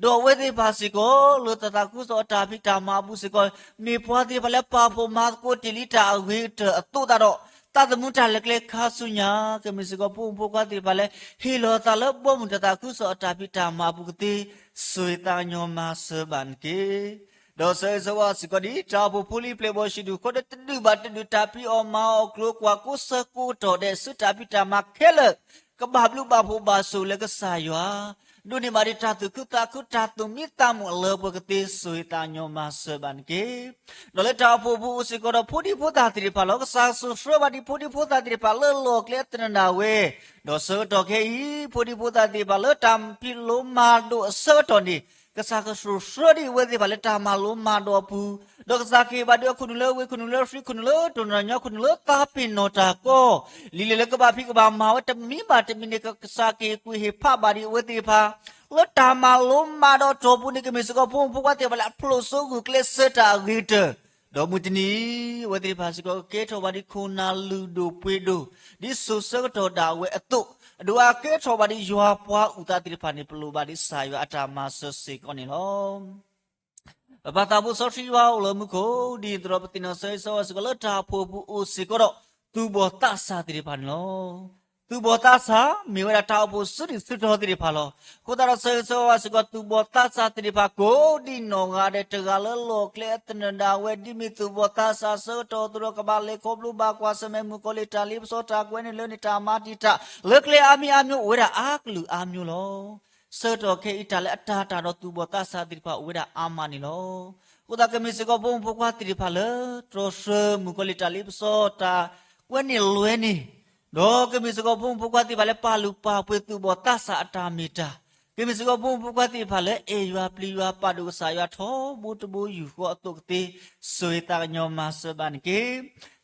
ဒီးအဝဲသ့ၣ်တဖၣ်စ့ၢ်ကီး လၢတၢ်သးခုကစီၣ်အတၢ်ဖံးတၢ်မၤအပူၤစ့ၢ်ကီး မ့ၢ်ပှၤသ့ၣ်တဖၣ်လၢပာ်ဖှိၣ်မၤသကိးတ့ၢ်လံတၢ်အဂ့ၤကတၢၢ်အသိးသတးဒီး သးသမူတၢ်လဲၤကျဲခါဆူညါ ကမ့ၢ်စ့ၢ်ကီးဖိမုၣ်ဖိခွါသ့ၣ်တဖၣ်လၢ ဟ့ၣ်လီၤသးလၢဘီမုၢ်တၢ်သးခုကစီၣ်အတၢ်ဖံးတၢ်မၤအပူၤကသ့ ဆိၣ်ဂ့ၤသးကညီၤမၤစၢၤဘၣ်န့ၣ်တက့ၢ်. ဒီးဆၢဂ့ၤဆၢဝါစ့ၢ်ကီးဒ် တၢ်အိၣ်ဖှိၣ်ဖိလံၤပျဲၢ်ဘီၣ်ဟံၣ်ဒူၣ်ဃီထၢတဒူၣ်ဘၣ်တဒူၣ် တၢ်ဖံးအီၣ်မၤအီၣ်အကျိၤအကွာ်ကိးဆၢကိးကတီၢ်ဒဲး ဆူတၢ်ဖံးတၢ်မၤခဲလၢာ် ကဘၣ်ဘျုးဘၣ်ဖှိၣ်ဘၣ်ဆိၣ်လၢကစၢ်ယွၤ, ဒိးန့ၢ်ဘၣ်ဒံးတၢ်သူၣ်ခုသးခု တၢ်သူၣ်မံသးမုာ်အလၢပှဲၤကသ့ ဆိၣ်ဂ့ၤသးကညီၤမၤစၢၤဘၣ်န့ၣ်တက့ၢ်. ဒီးလၢတၢ်အိၣ်ဖှိၣ်ပူၤအိၣ်စ့ၢ်ကီးဒီးဖိဒံဖိသၣ်သ့ၣ်တဖၣ်လီၤ. ကစၢ်ကစိာ်ဆှၢဘၣ်ဒံးဖိဒံဖိသၣ်သ့ၣ်တဖၣ်လၢလီၢ်ကျဲအသနၢၣ်ဒၣ်ဝဲ, ဒီးဆၢကတီၢ်ခဲအံၤ ဖိဒံဖိသၣ်သ့ၣ်တဖၣ်လၢတၢ်ဖံးလိမၤဒိးအဆၢကတီၢ်န့ၣ် ကစၢ်ကစိာ်ဆှၢဒံးအဝဲသ့ၣ်တဖၣ်လၢတၢ်မၤလိမၤဒိးအပူၤ, ဒီးကစၢ်ကဟ့ၣ်ဘၣ်ဒံးအခိၣ်နူာ်လၢဝ့ၢ်ခိၣ်နူာ်လၢဃံခိၣ်နူာ်လၢတၢ်နီၣ်ညီခိၣ်နူာ်လၢသးပ့ၤနီၣ်တၢ်ကီ လံာ်လဲၢ်လၢကဘၣ်ဖံးကဘၣ်မၤဝဲတမံၤဘၣ်တမံၤန့ၣ် ကစၢ်ကဟ့ၣ်ကူၣ်ဟ့ၣ်ဖးဘၣ်ဒံးအဝဲသ့ၣ်တဖၣ် လၢတၢ်မၤလိမၤဒိးအတီၢ်ပူၤန့ၣ် ကမ့ၢ်စ့ၢ်ကီးဖိမုၣ်ဖိခွါသ့ၣ်တဖၣ်လၢအဖျိးစိဂုာ်ကျဲးစၢးတၢ်အဂ့ၤကတၢၢ်, ဒီးမုၢ်တနံၤ အဝဲသ့ၣ်တဖၣ်စ့ၢ်ကီး ကကဲထီၣ်ဘၣ်ဒံးခိၣ်နၢ်လုၢ်ဒိၣ်ပှ့ၤဒိၣ် ဒ်စိၤဆၢကတီၢ်ဒၣ်ဝဲအသိး, အဒိၣ်အါကဲထီၣ်ဘၣ်ဒံးယွၤပှၤအုၣ်သးသ့ၣ်တဖၣ်န့ၣ် ပလိၣ်ဘၣ်ဒံးကစၢ်ယွၤအတၢ်မၤစၢၤစ့ၢ်ကီးန့ၣ်လီၤ. ပပၢ်သးဘိစီဆှံယွၤအိၣ်လၢမူခိၣ် ဒ်သိးဒီးပသ့ၣ်နီၣ်ဆၢဂ့ၤဆၢဝါစ့ၢ်ကီးလၢတၢ်အိၣ်ဖှိၣ်ပူၤအိၣ်စ့ၢ်ကီးဒီး သူၣ်ဘီၣ်သးစၢ်သ့ၣ်တဖၣ်န့ၣ်လီၤ. သူၣ်ဘီၣ်သးစၢ် မ့ၢ်ဝဲဒၣ်တၢ်အိၣ်ဖှိၣ်စုဒုၣ်စုတီၤသ့ၣ်တဖၣ်လီၤ. အဃိသတးဒီးဆၢဂ့ၤဆၢဝါစ့ၢ်ကီး သူၣ်ဘီၣ်သးစၢ်သ့ၣ်တဖၣ်ကိးဒ်နီၢ်ဂၤဒဲး တဂၤလၢလီၢ်ကျဲအသနၢၣ်ဒၣ်ဝဲ ဒ်မ့ၢ်သူၣ်ဘီၣ်သးစၢ်အဆၢကတီၢ်အသိးဒီး ကဘၣ်လဲၤခီဖျိဘၣ်ကွၢ်ဆၢၣ်မဲာ်မုၣ်ကီၤလံၢ်တၢ်လ့ပစီတၢ်ကွဲးန့ၢ်လၢန့ၣ် တၢ်မၤတံာ်တာ် လၢကျဲအါမံၤအါမျိုး အိၣ်ဝဲဒၣ်အါကလုာ်အါမျိုးလီၤ. ဆၢကတီၢ်ခဲအံၤ တၢ်လၢအတၤတၢ်ဒီးသူၣ်ဘီၣ်သးစၢ်သ့ၣ်တဖၣ်အိၣ်ဝဲဒၣ်အါမးန့ၣ်လီၤ. အဃိသတးကမ့ၢ်စ့ၢ်ကီးဖိမုၣ်ဖိခွါသ့ၣ်တဖၣ်လၢ တြီဆၢမုၣ်ကီၤလံၢ်တၢ်လ့ပစီတၢ်ကွဲးန့ၢ်လွဲန့ၣ်, ဒီးကမ့ၢ်စ့ၢ်ကီးဖိမုၣ်ဖိခွါသ့ၣ်တဖၣ်လၢပာ်လုၢ်ပာ်ပှ့ၤသူၣ်ဘီၣ်သးစၢ်အတၢ်မ့ၢ်တၢ်, ကမ့ၢ်စ့ၢ်ကီးဖိမုၣ်ဖိခွါသ့ၣ်တဖၣ်လၢအဲၣ်ယွၤပျံၤယွၤပာ်ဒိၣ်ကစၢ်ယွၤထီဘိတဘိယူၢ်ဃီအသိးကသ့ ဆိၣ်ဂ့ၤသးကညီၤမၤစၢၤဘၣ်န့ၣ်တက့ၢ်.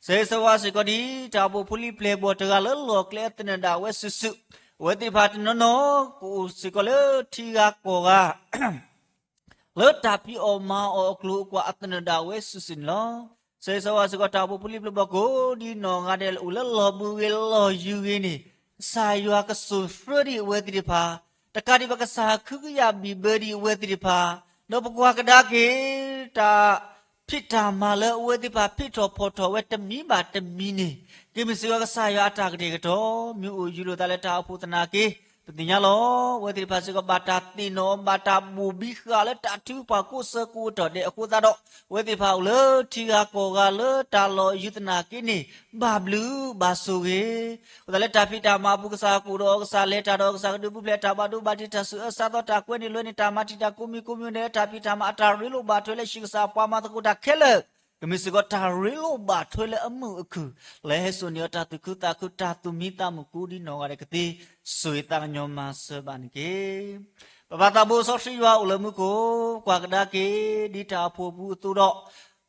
ဆၢဂ့ၤဆၢဝါစ့ၢ်ကီးဒ် တၢ်အိၣ်ဖှိၣ်ဖိလံၤပျဲၢ်ဘီၣ်တဂၤလၢလီၢ်ကျဲအသနၢၣ်ဒၣ်ဝဲစုာ်စုာ်, အဝဲသ့ၣ်တဖၣ်တနီၤနီၤ ကအိၣ်စ့ၢ်ကီးလၢထံဂၤကီၢ်ဂၤ လၢတၢ်ဖံးအီၣ်မၤအီၣ်အကျိၤအကွာ်အသနၢၣ်ဒၣ်ဝဲစုာ်စုာ်န့ၣ်လီၤ. ဆၢဂ့ၤဆၢဝါစ့ၢ်ကီး တၢ်အိၣ်ဖှိၣ်ဖိလံၤပျဲၢ်ဘီၣ်ကိးဒ်နီၢ်ဂၤဒဲး အိၣ်လၢလီၢ်ဘုဂ့ၤလီၢ်ယုၢ်ဂ့ၤန့ၣ် ကစၢ်ယွၤကစိာ်ဆှၢဒံးအဝဲသ့ၣ်တဖၣ်, တကးဒံးဘၣ်ကစၢ်ခုကယာ်ဘံၣ်ဘၢဒံးအဝဲသ့ၣ်တဖၣ်, ဒီးပကွၢ်ကဒါက့ၤ တၢ်ဖံးတၢ်မၤလၢအဝဲသ့ၣ်တဖၣ်ဖံးထီၣ်ဖီၣ်ထီၣ်ဝဲတမံၤဘၣ်တမံၤန့ၣ် ကမ့ၢ်စ့ၢ်ကီးကစၢ်ယွၤအတၢ်ကတဲာ်ကတီၤ မ့ၢ်အိၣ်ယူၢ်လိာ်သးလၢတၢ်အိၣ်ဖှိၣ်သနာ်က့ ပသ့ၣ်ညါလီၤ. အဝဲသ့ၣ်တဖၣ်စ့ၢ်ကီး ဘၣ်တၢ်သ့ၣ်နီၣ် ဘၣ်တၢ်ဘိၣ်ဘံဃာ်လၢတၢ်ထုကဖၣ်ကိးဆၢကိးကတီၢ်ဒဲး အဃိသတးဒီး အဝဲသ့ၣ်တဖၣ်အိၣ်လၢထံဂၤကီၢ်ဂၤလၢတၢ်လီၢ်ယုၢ်သနာ်က့န့ၣ် ဘၣ်ဘျုးဘၣ်ဆိၣ်ဂ့ၤ, အဃိသတးလၢတၢ်ဖံးတၢ်မၤအပူၤ ကစၢ်ကအိၣ်ဒီး ကစၢ်လဲၤတၢ်ဒီး ကစၢ်ကဒုးပူၤဖျဲးတၢ်ဘၣ်ဒိဘၣ်ထံး တၢ်ဆူးအၢဆါသီ တၢ်ကွဲးန့ၢ်လွဲန့ၢ် တၢ်မၤတံာ်တာ်ကိးမံၤကိးမံၤန့ၣ် တၢ်ဖံးတၢ်မၤအတၢ်ရ့လိာ်ဘၣ်ထွဲလၢ ဟံၣ်ကစၢ်ပှၤမၤသကိးတၢ်ခဲလၢာ် ကမ့ၢ်စ့ၢ်ကီးတၢ်ရ့လိာ်ဘၣ်ထွဲလၢအမုာ်အခုၣ် လၢဟဲစိာ်န့ၢ်အီၤတၢ်သူၣ်ခုသးခု တၢ်သူၣ်မံသးမုာ်ကိးဒ်နီၢ်ဂၤဒဲးကသ့ ဆိၣ်ဂ့ၤသးကညီၤမၤစၢၤဘၣ်န့ၣ်တက့ၢ်. ပပၢ်သးဘိစီဆှံယွၤအိၣ်လၢမူခိၣ် ကွၢ်ကဒါက့ၤ ဒ်တၢ်အိၣ်ဖှိၣ်ပူၤအသိးဒီး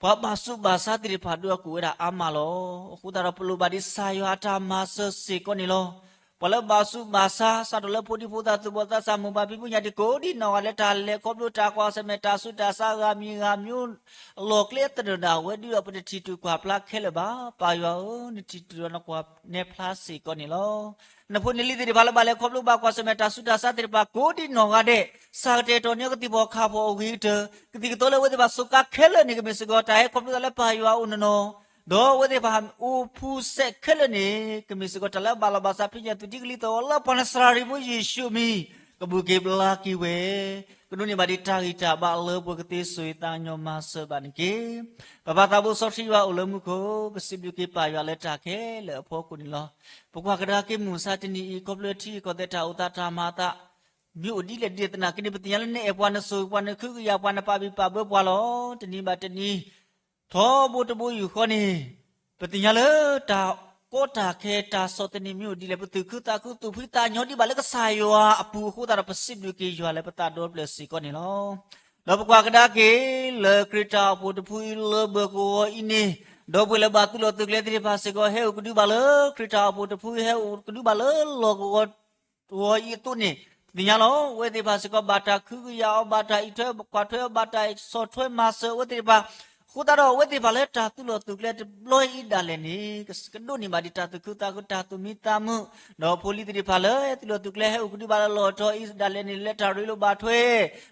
ပှၤဘၣ်ဆူးဘၣ်ဆါသ့ၣ်တဖၣ်ဒုးအီၣ်ကအိၣ်ဝဲဒၣ်အါမးလီၤ. အဃိသတးဒီးပလိၣ်ဘၣ်ဒ်ကစၢ်ယွၤအတၢ်မၤစၢၤစ့ၢ်ကီးန့ၣ်လီၤ. ပှၤလၢဘၣ်ဆူးဘၣ်ဆါ စးထီၣ်လၢဖိဒံဖိသၣ်သူၣ်ဘီၣ်သးစၢ် မိၢ်ပၢ်ဖံဖုညါဒံးကိးဒ်နီၢ်ဂၤဒဲး တၢ်လဲၤခီဖျိတၢ်ကွၢ်ဆၢၣ်မဲာ် တၢ်ဆူးတၢ်ဆါဂၤမံၤဂၤမျိုး အလီၢ်ကျဲအသနၢၣ်ဒၣ်ဝဲဒုးဒီး ပတထံၣ်တုၤကွၢ်ဖျါခဲလၢာ်ဘၣ်. ပၢ်ယွၤဧၢ, နထံၣ်တုၤဒီးနကွၢ်နဲဖျါစ့ၢ်ကီးန့ၣ်လီၤ. နဖိနလံၤသ့ၣ်တဖၣ်လၢဘၣ်လဲၤခီဖျိဘၣ်ကွၢ်ဆၢၣ်မဲာ်တၢ်ဆူးတၢ်ဆါသ့ၣ်တဖၣ်ကိးဒ်နီၢ်ဂၤဒဲး စးကတဲာ်ကတီၤန့ၢ်ကသံၣ်ဖီၣ်ခါဖီၣ်အဂ့ၤကတၢၢ် ကသံၣ်ကသီလၢအဝဲသ့ၣ်တဖၣ်စူးကါခဲလၢာ်န့ၣ် ကမ့ၢ်စ့ၢ်ကီးတၢ်ဟဲခီဖျိသးလၢပၢ်ယွၤအအိၣ်နီၢ်နီၢ်, ဒီးအဝဲသ့ၣ်တဖၣ်အိၣ်ဖှူစဲးခဲလၢာ်န့ၣ် ကမ့ၢ်စ့ၢ်ကီးတၢ်လၢအဘၣ်လီၤဘၣ်စးဖံးညၣ်သုးထံကလံၤသီၣ်ဂီၤလၢပှၤနစၤရ့းဖိယ့ၣ်ၡူးအမံၤ ကဘူးက့ၤဘျါက့ၤဝဲ, ကဒိးန့ၢ်ဘၣ်ဒံးတၢ်ဂံၢ်တၢ်ဘါလၢပှဲၤကသ့ ဆိၣ်ဂ့ၤသးကညီၤမၤစၢၤဘၣ်န့ၣ်တက့ၢ်. ပပၢ်သးဘိစီဆှံယွၤအိၣ်လၢမူခိၣ်, ပစံးဘျုးက့ၤပၢ်ယွၤလၢတၢ်ခဲလၢာ်အဖီခိၣ်န့ၣ်လီၤ. ပကွၢ်ကဒါက့ၤမုၢ်မဆါတနံၤအံၤ ခီဖျိထံကီၢ်သဲးတၢ်အိၣ်သးတၢ်မၤအသး မ့ၢ်အိၣ်ဒ်လဲၣ်ဒ်လဲၣ်သနာ်က့န့ၣ် ပသ့ၣ်ညါလၢနအဲၣ်ပှၤ နဆိၣ်ဂ့ၤပှၤ နကဟုကယာ်ပှၤ နပာ်ဘံၣ်ပာ်ဘၢပှၤလီၤ. တနံၤဘၣ်တနံၤ ထီဘိတဘိယူၢ်ဃီန့ၣ် ပသ့ၣ်ညါလၢတၢ်ကီတၢ်ခဲတၢ်ဆီၣ်သနံးမ့ၢ်အိၣ်ဒ်လဲၣ် ပသူၣ်ခုသးခု သူၣ်ဖှံသးညီဒံးဘၣ်လၢကစၢ်ယွၤအပူၤအဃိသတးဒီး ပစံးဘျုးက့ၤယွၤလၢပသးဒီဖျၢၣ်စ့ၢ်ကီးန့ၣ်လီၤ. ဒီးပကွၢ်ကဒါက့ၤ လၢခရံာ်တၢ်အိၣ်ဖှိၣ်တဖုအံၤလၢဘၢကဝီၤအံၤန့ၣ် ဒီပုၢ်ဝဲၢ်လၢဘၣ်သုးလီၢ်သုးကျဲသ့ၣ်တဖၣ်စ့ၢ်ကီး ဟဲအိၣ်ကဒုဘၣ်လၢခရံာ်တၢ်အိၣ်ဖှိၣ်တဖု ဟဲအိၣ်ကဒုဘၣ်လၢလီၢ်ကဝီၤ တဝီအံၤအသိးန့ၣ် ပသ့ၣ်ညါလီၤ. အဝဲသ့ၣ်တဖၣ်စ့ၢ်ကီး ဘၣ်တၢ်ခုကယာ်အီၤ ဘၣ်တၢ်အံးထွဲကွၢ်ထွဲအီၤ ဘၣ်တၢ်ဆီၣ်ထွဲမၤစၢၤအဝဲသ့ၣ်တဖၣ် အဃိသတးဒီး အဝဲသ့ၣ်တဖၣ်လၢတၢ်သုးလီၢ်သုးကျဲတဘျီအံၤဒၣ်လဲာ်န့ၣ် ကဒိးန့ၢ်ဘၣ်ဒံးတၢ်သူၣ်ခုသးခု တၢ်သူၣ်မံသးမုာ်, ဒီးဖိလံၤသ့ၣ်တဖၣ်လၢသုးလီၢ်သုးကျဲဟဲအိၣ်ကဒုဘၣ်လၢလီၢ်ထီအံၤဒၣ်လဲာ်န့ၣ် လၢတၢ်ရ့လိာ်ဘၣ်ထွဲ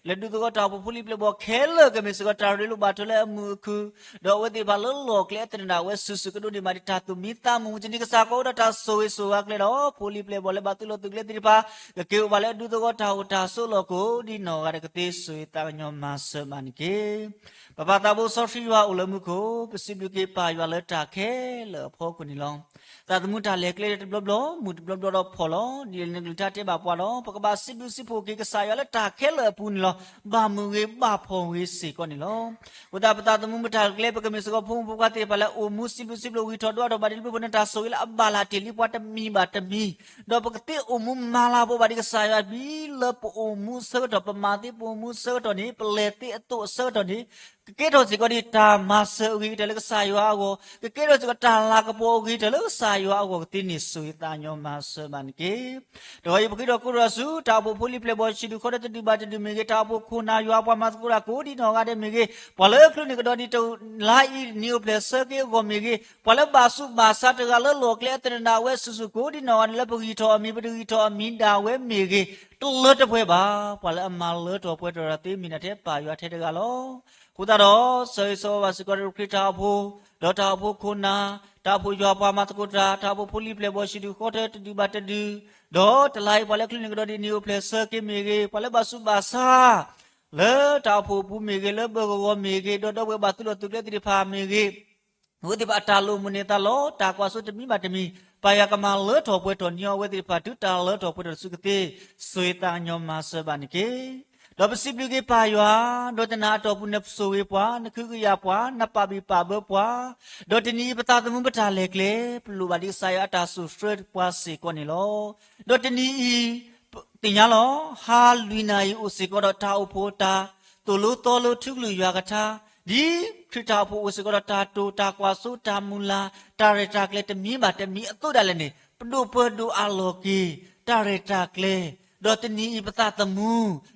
လၢဒူသဝီတၢ်အိၣ်ဖှိၣ်ဖိလံၤပျဲၢ်ဘီၣ်ခဲလၢာ်ကမ့ၢ်စ့ၢ်ကီး တၢ်ရ့လိာ်ဘၣ်ထွဲလၢအမုာ်အခု ဒီးအဝဲသ့ၣ်တဖၣ်လၢလီၢ်ကျဲအသနၢၣ်ဒၣ်ဝဲစုာ်စုာ် ကဒိးန့ၢ်ဘၣ်ဒံးတၢ်သူၣ်မံသးမုာ် မုၢ်တနံၤကစၢ်ကီးအိၣ်ဒီးတၢ်ဆိၣ်ဂ့ၤဆိၣ်ဝါကျဲဒီး ဖိလံၤပျဲၢ်ဘီၣ်လၢဘၣ်သုးလီၢ်သုးကျဲသ့ၣ်တဖၣ် ကက့ၤအိၣ်ဘၣ်လၢအဒူသဝီတၢ်အိၣ်တၢ်ဆိးလီၢ် ကိးဒံနီၢ်ဂၤဒဲးကသ့ ဆိၣ်ဂ့ၤသးကညီၤမၤစၢၤဘၣ်န့ၣ်တက့ၢ်. ပပၢ်သးဘိစီဆှံယွၤအိၣ်လၢမူခိၣ်, ပစံးဘျုးက့ၤပၢ်ယွၤလၢတၢ်ခဲလၢာ်အဖီခိၣ်န့ၣ်လီၤ. သးသမူတၢ်လဲၤကျဲတဘျီဘျီ မုၢ်တဘျီဘျီဒီးဖှီၣ်လီၤ. ဒ်လဲၣ်နကလုၢ်ကထါတဲဘၣ်ပှၤလီၤ. ပကဘၣ်စံးဘျုးစံးဖှိၣ်က့ၤကစၢ်ယွၤလၢတၢ်ခဲလၢာ်အပူၤန့ၣ်လီၤ. ဘၣ်မုာ်ဂ့ၤဘၣ်ဖှီၣ်ဂ့ၤစ့ၢ်ကီးန့ၣ်လီၤ. အဃိသတး ပသးသမူပတၢ်လဲၤကျဲ ပကမ့ၢ်စ့ၢ်ကီးဖိမုၣ်ဖိခွါသ့ၣ်တဖၣ်လၢအိၣ်မူစံးဘျုးစံးဖှိၣ် ဂံၢ်ထီၣ်ဒွးထီၣ်ဘၣ်ဒံးလၢပဖိန့ၣ် တၢ်ဆိၣ်ဂ့ၤလၢအဘၣ်လၢ်တ့ၢ်လံပှၤတမံၤဘၣ်တမံၤ, ဒီးပကသ့အိၣ်မူမၤလၤပှဲၤဘၣ်ဒံးကစၢ်ယွၤ ဒ်လၢပအိၣ်မူအဆၢကတီၢ် ပမၤသ့ပအိၣ်မူအဆၢကတီၢ်န့ၣ် ပလဲၤသ့အသိးအဆၢကတီၢ်န့ၣ် ကကဲထီၣ်စ့ၢ်ကီးဒံးတၢ်မၤစၢၤအဂ့ၤကတၢၢ်လၢကစၢ်ယွၤအဂီၢ်, ကကဲထီၣ်စ့ၢ်ကီးတၢ်လၤကပီၤအဂ့ၤကတၢၢ်လၢကစၢ်ယွၤအဂီၢ်ကသ့န့ၣ် ဆိၣ်ဂ့ၤသးကညီၤမၤစၢၤဘၣ်န့ၣ်တက့ၢ်. တဂီၤအံၤ ပဃ့ထီၣ်ကိးထီၣ်ဆူ တၢ်အိၣ်ဖှိၣ်ဖိလံၤပျဲၢ်ဘီၣ် ဟံၣ်ဒူၣ်ဃီဒဲး တဒူၣ်ဘၣ်တဒူၣ်မ့ၢ်ဂ့ၤ, တၢ်အိၣ်ဖှိၣ်ခိၣ်နၢ်ယွၤပှၤမၤသကိးတၢ်ကိးဒံနီၢ်ဂၤဒဲးမ့ၢ်ဂ့ၤ, ပှၤလၢချုးန့ၢ်ကဒီးဒံးတလါအံၤ နံၤအိၣ်ဖျဲၣ်ဆၢက့ၤအဂီၢ်မ့ၢ်ဂ့ၤ, ပှၤလၢဘၣ်ဆူးဘၣ်ဆါတဂၤလၢလီၢ်ကျဲအသနၢၣ်ဒၣ်ဝဲစုာ်စုာ်ကိးဒံနီၢ်ဂၤဒဲး လၢပဂံၢ်ထီၣ်အမံၤ ပတဂံၢ်ထီၣ်အမံၤဒၣ်ဝဲမ့ၢ်ဂ့ၤ, တလၢတပှဲၤဘၣ်. ပှၤလၢအမၤလၢထီၣ်ပှဲၤထီၣ်တၢ်သ့မ့ၢ်ဒၣ်ထဲပၢ်ယွၤထဲတဂၤလီၤ. အဃိသတးဒီး ဆၢဂ့ၤဆၢဝါဘၣ်စ့ၢ်ကီး ခရံာ်တၢ်အိၣ်ဖှိၣ်, ဒီးတၢ်အိၣ်ဖှိၣ်ခိၣ်နၢ်, တၢ်အိၣ်ဖှိၣ်ယွၤပှၤမၤသကိးတၢ်, တၢ်အိၣ်ဖှိၣ်ဖိလံၤပျဲၢ်ဘီၣ် ဟံၣ်ဒူၣ်ဃီဒဲး တဒူၣ်ဘၣ်တဒူၣ်, ဒီးတလါအံၤ ပှၤလၢချုးန့ၢ်ကဒီးဒံး နံၤအိၣ်ဖျဲၣ်ဆၢက့ၤမ့ၢ်ဂ့ၤ, ပှၤလၢဘၣ်ဆူးဘၣ်ဆါ လၢတၢ်အိၣ်ဖှိၣ်အပူၤမ့ၢ်ဂ့ၤ, လၢဘၢကဝီၤမ့ၢ်ဂ့ၤ, ဒီးဒီပုၢ်ဝဲၢ်ဘၣ်သုးလီၢ်သုးကျဲသ့ၣ်တဖၣ်မ့ၢ်ဂ့ၤ, အဝဲသ့ၣ်တဖၣ်အတၢ်လိၣ်မုၢ်န့ၢ်သးလီၤ. တၢ်ကွၢ်စိတမံၤဘၣ်တမံၤ, ပၢ်ယွၤကမၤလၢထီၣ်ပှဲၤထီၣ်န့ၢ်အီၤ အဝဲသ့ၣ်တဖၣ် တုၤတၢ်လၢထီၣ်ပှဲၤထီၣ်တစုကသ့, ဆိၣ်ဂ့ၤသးကညီၤမၤစၢၤဘၣ်န့ၣ်တက့ၢ်. ဒီးပစံးဘျုးက့ၤပၢ်ယွၤ, ဒီးတနၤအတီၢ်ပူၤ နဆိၣ်ဂ့ၤပှၤ, နကဟုကယာ်ပှၤ, နပာ်ဘံၣ်ပာ်ဘၢပှၤ, ဒီးတနံၤအံၤ ပသးသမူပတၢ်လဲၤကျဲ ပလိၣ်ဘၣ်ဒံးကစၢ်ယွၤအတၢ်စိာ်ဆှၢပှၤစ့ၢ်ကီးန့ၣ်လီၤ. ဒီးတနံၤအံၤ သ့ၣ်ညါလီၤ. ဟါလွံၢ်နၣ်ရံၣ်အိၣ်စ့ၢ်ကီးဒီးတၢ်အိၣ်ဖှိၣ် တၢ်သိၣ်လိသီလိ ထုကလုၢ်ယွၤကထါ, ဒ်ခရံာ်တၢ်အိၣ်ဖှိၣ်အိၣ်စ့ၢ်ကီးဒီးတၢ်တိာ် တၢ်ကွၢ်စိ တၢ်မုၢ်လၢ် တၢ်ရဲၣ်တၢ်ကျဲၤတမံၤဘၣ်တမံၤအသိးဒၣ်လဲာ်န့ၣ် ပဒိၣ်ပှၢ်ဒိၣ်အးလီၤက့ၤ တၢ်ရဲၣ်တၢ်ကျဲၤ, ဒီးတနံၤအံၤပသးသမူ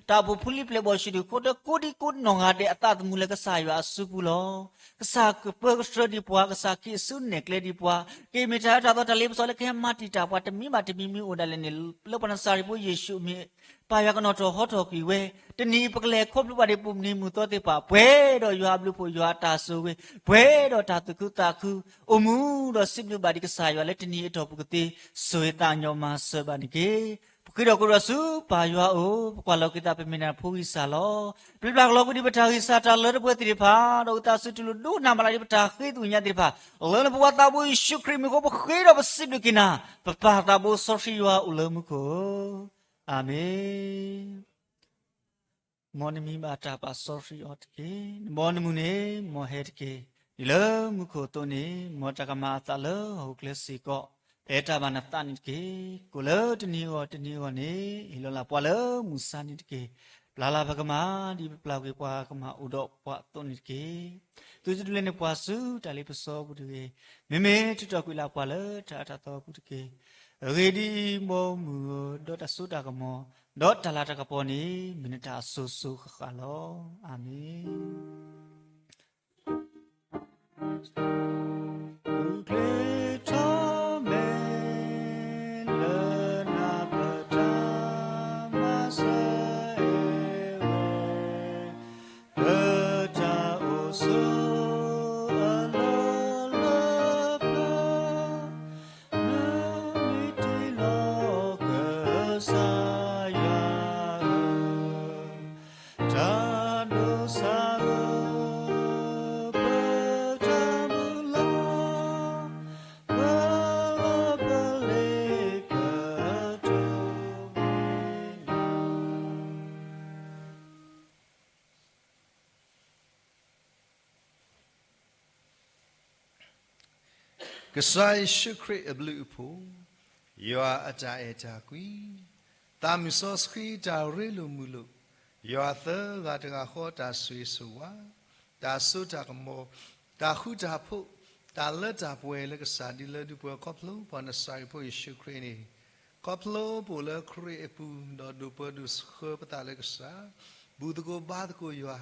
တၢ်အိၣ်ဖှိၣ်ဖိလံၤပျဲၢ်ဘီၣ် ဟံၣ်ဒူၣ်ဃီဒဲး ကိးဒံကိးနီၢ်ဂၤဒဲးအသးသမူ လၢကစၢ်ယွၤအစုပူၤလီၤ. ကစၢ်ကပၢကဆှၢဒံးပှၤ, ကစၢ်က့ၤဆူနဲၣ်ကျဲဒံးပှၤ, ကမ့ၢ်တၢ်အၢတၢ်သီ တၢ်လ့ပစီလၢကဟဲမၤတံာ်တာ်ပှၤ တမံၤဘၣ်တမံၤမ့ၢ်အိၣ်ဒၣ်လဲာ်န့ၣ် လၢပှၤနစၤရ့းဖိယ့ၣ်ၡူးအမံၤ ပၢ်ယွၤကနီၣ်ထီၣ်ဟီထီၣ်ကွံာ်ဝဲ, တနံၤအံၤပကလဲၤခီဖျိဘၣ်ဒံး ပူၤမုၢ်နံၤမုၢ်သီသ့ၣ်တဖၣ် ပှဲၤဒီးယွၤအဘျုးအဖှိၣ် ယွၤအတၢ်ဆိၣ်ဂ့ၤ, ပှဲၤဒီးတၢ်သူၣ်ခုသးခု, အိၣ်မူဒီးစံးဘျုးဘၣ်ဒံးကစၢ်ယွၤလၢတနံၤအတီၢ်ပူၤကသ့, ဆိၣ်ဂ့ၤသးကညီၤမၤစၢၤဘၣ်န့ၣ်တက့ၢ်. ပဃ့ထီၣ်ကိးထီၣ်ဆူပၢ်ယွၤဧၢ, ပကွၢ်လီၤက့ၤသး ပမ့ၢ်နဖိဂံၢ်စၢ်လီၤ. ပျံၤပျၢ်ကလီၤကွံာ်ဒံးပတၢ်ဂံၢ်စၢ်တၢ်လၢတပှဲၤသ့ၣ်တဖၣ်, ဒီးအုၣ်သးဆူတူၢ်လိာ်ဒိကနၣ်မးလၢဒံးပတၢ်ဃ့သ့ၣ်ညါသ့ၣ်တဖၣ်, လၢနဖိခွါသးဘိယ့ၣ်ၡူးခရံာ်အမံၤအဃိ ပဃ့ဒီးပစံးဘျုးက့ၤနၤ, ပပၢ်သးဘိစီဆှံယွၤအိၣ်လၢမူခိၣ်ဧၢ, အၤမ့ၣ်. မ်နမံၤဘၣ်တၢ်ပာ်စီဆှံအီၤတက့ၢ်. နဘီနမုၢ်န့ၣ် မ်ဟဲတက့ၢ်. ဒ်လၢမူခိၣ်အသိးန့ၣ် မ်တၢ်ကမၤအသးလၢဟီၣ်ခိၣ်ချၢစ့ၢ်ကီး ပအဲၣ်တၢ်ဘၣ်နသးန့ၣ်တက့ၢ်. ကိးလၢတနံၤအဂီၢ်တနံၤအဂီၢ်န့ၣ် ဟ့ၣ်လီၤလၢပှၤလၢမုၢ်ဆါန့ၣ်တက့ၢ်. ပျၢ်လၢပကမၤ ဒ်ပပျၢ်ကွံာ်ပှၤကမၤအိၣ်ဒီးပှၤအသိးန့ၣ်တက့ၢ်. သုတဒုးလဲန့ၢ်ပှၤဆူတၢ်လ့ပစီအပူၤတဂ့ၤ. မ့မ့ၢ်ထုးထီၣ်ကွံာ်လၢပှၤလၢတၢ်အၢတၢ်သီအပူၤတက့ၢ်. အဂ့ၢ်ဒ်အံၤ, မ်မုၢ်ဧၢ, ဒီးတၢ်စိတၢ်ကမီၤ, ဒီးတၢ်လၤတၢ်ကပီၤန့ၣ် မ့ၢ်နတၢ်အစိၤစိၤဃၣ်ဃၣ်လီၤ. အၤမ့ၣ်. ဂုာ်ကျဲးထီၣ်မဲာ် လၢနၤပတၢ်မၤစၢၤအဲၣ်ဝဲ, ပတၢ်အိၣ်ဆိးအလီၢ်လၢပျၢၤ, နမ့ၢ်တ့လီၤကစၢ်ယွၤ ကစၢ်ယ့ၣ်ၡူးခရံာ်အဘျုးအဖှိၣ်, ယွၤအတၢ်အဲၣ်တၢ်ကွံ, သးမုၢ်စီဆှံတၢ်ရ့လိာ်မုာ်လိာ်, ယွၤသၢဂၤတဂၤဃီတၢ်ဆိၣ်ဂ့ၤဆိၣ်ဝါ, တၢ်စိတၢ်ကမီၤ, တၢ်ဃူတၢ်ဖိး, တၢ်လၢတၢ်ပှဲၤလၢကစၢ်ဒ်လၢဒုးပှဲၤခီဖျိပှၤနစၤရ့းဖိယ့ၣ်ၡူးခရံာ်န့ၣ်, ခီဖျိပအိၣ်လၢခရံာ်အပူၤ ဒီးဒိၣ်ပၢဒိၣ်ဆှၢပသးလၢကစၢ်, ဘူၣ်သကိးဘါသကိးယွၤ,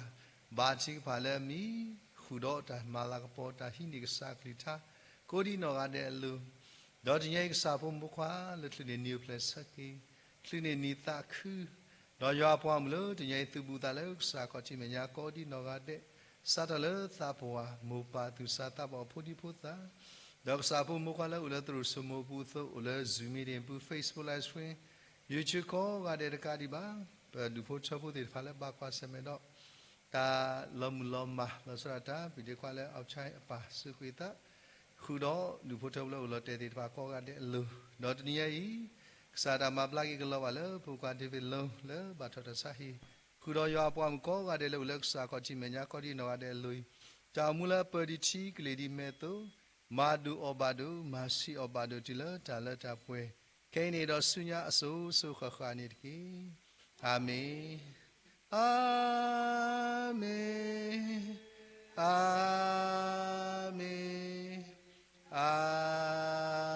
ဘါထုကဖၣ်လၢအမံၤ, ဃုာ်ဒီးတၢ်မၤလၤကပီၤတၢ်ဟံးန့ၢ်ကစၢ်ကလုၢ်ကထါ, ကိးဒံနီၢ်ဂၤဒဲးအလိၤ, ဒီးတနံၤအံၤကစၢ်ဖိမုၣ်ဖိခွါလၢချုးန့ၢ်နံၤအိၣ်ဖျဲၣ်ဆၢက့ၤ, ချုးန့ၢ်နံၤသးခု, ဒီးယွၤအပှၤမုၣ်လၢတနံၤအံၤသုးဘူးသးလၢကစၢ်ခီၣ်ထံးမဲာ်ညါကိးဒံနီၢ်ဂၤဒဲး, စးထီၣ်လၢသးပှၢ်မိၢ်ပၢ်သူၣ်စၢ်သးဘီၣ်အဖိဒံဖိသၣ်, ဒီးကစၢ်ဖိမုၣ်ဖိခွါလၢအိၣ်လၢသရိာ်စိမိၤအပူၤအသိး အိၣ်လၢ Zoom meeting အပူၤ Facebook Live Stream, YouTube ကိးဂၤဒဲးတကးဒံးဘၣ်, ပဒူၣ်ဖိထၢဖိသ့ၣ်တဖၣ်လၢဘၣ်ကွၢ်ဆၢၣ်မဲာ်ဒီး တၢ်လီၤမုၢ်လီၤမၢ်လီၤဆီဒၣ်တၢ် ပဒ့ခွါလၢ အီၣ်ဆါအပၢ်စူးကွံာ်သး, ဃုာ်ဒီးဒူၣ်ဖိထၢဖိလၢအိၣ်လီၤတဲာ်သ့ၣ်တဖၣ်ကိးဂၤဒဲးအလိၤ, ဒီးတနံၤအံၤ, ကစၢ်တၢ်မၤဘျါက့ၤကလီၤဘၣ်လၢဖိခွါ David Low လၢဘၣ်ထီၣ်တၢ်ဆါဟံၣ်, ဃုာ်ဒီးယွၤအပှၤမုၣ်ကိးဂၤဒဲးလၢအိၣ်လၢကစၢ်ခီၣ်ထံးမဲာ်ညါကိးဒံနီၢ်ဂၤဒဲးအလိၤအံၤ, တၢ်အိၣ်မူလၢအပၢၤဒံးထံကလ့ၤဒံးမဲာ်အသိး, မၤဒိၣ်အီၣ်ဘၣ်ဒိၣ် မၤဆံးအီၣ်ဘၣ်ဒိၣ်တုၤလၢတၢ်လၢတၢ်ပှဲၤ, ခဲအံၤန့ၣ်ဒီးဆူညါအစိၤစိၤဃၣ်ဃၣ်န့ၣ်တက့ၢ်. အၤမ့ၣ်, အၤမ့ၣ်, အၤမ့ၣ်, အၤ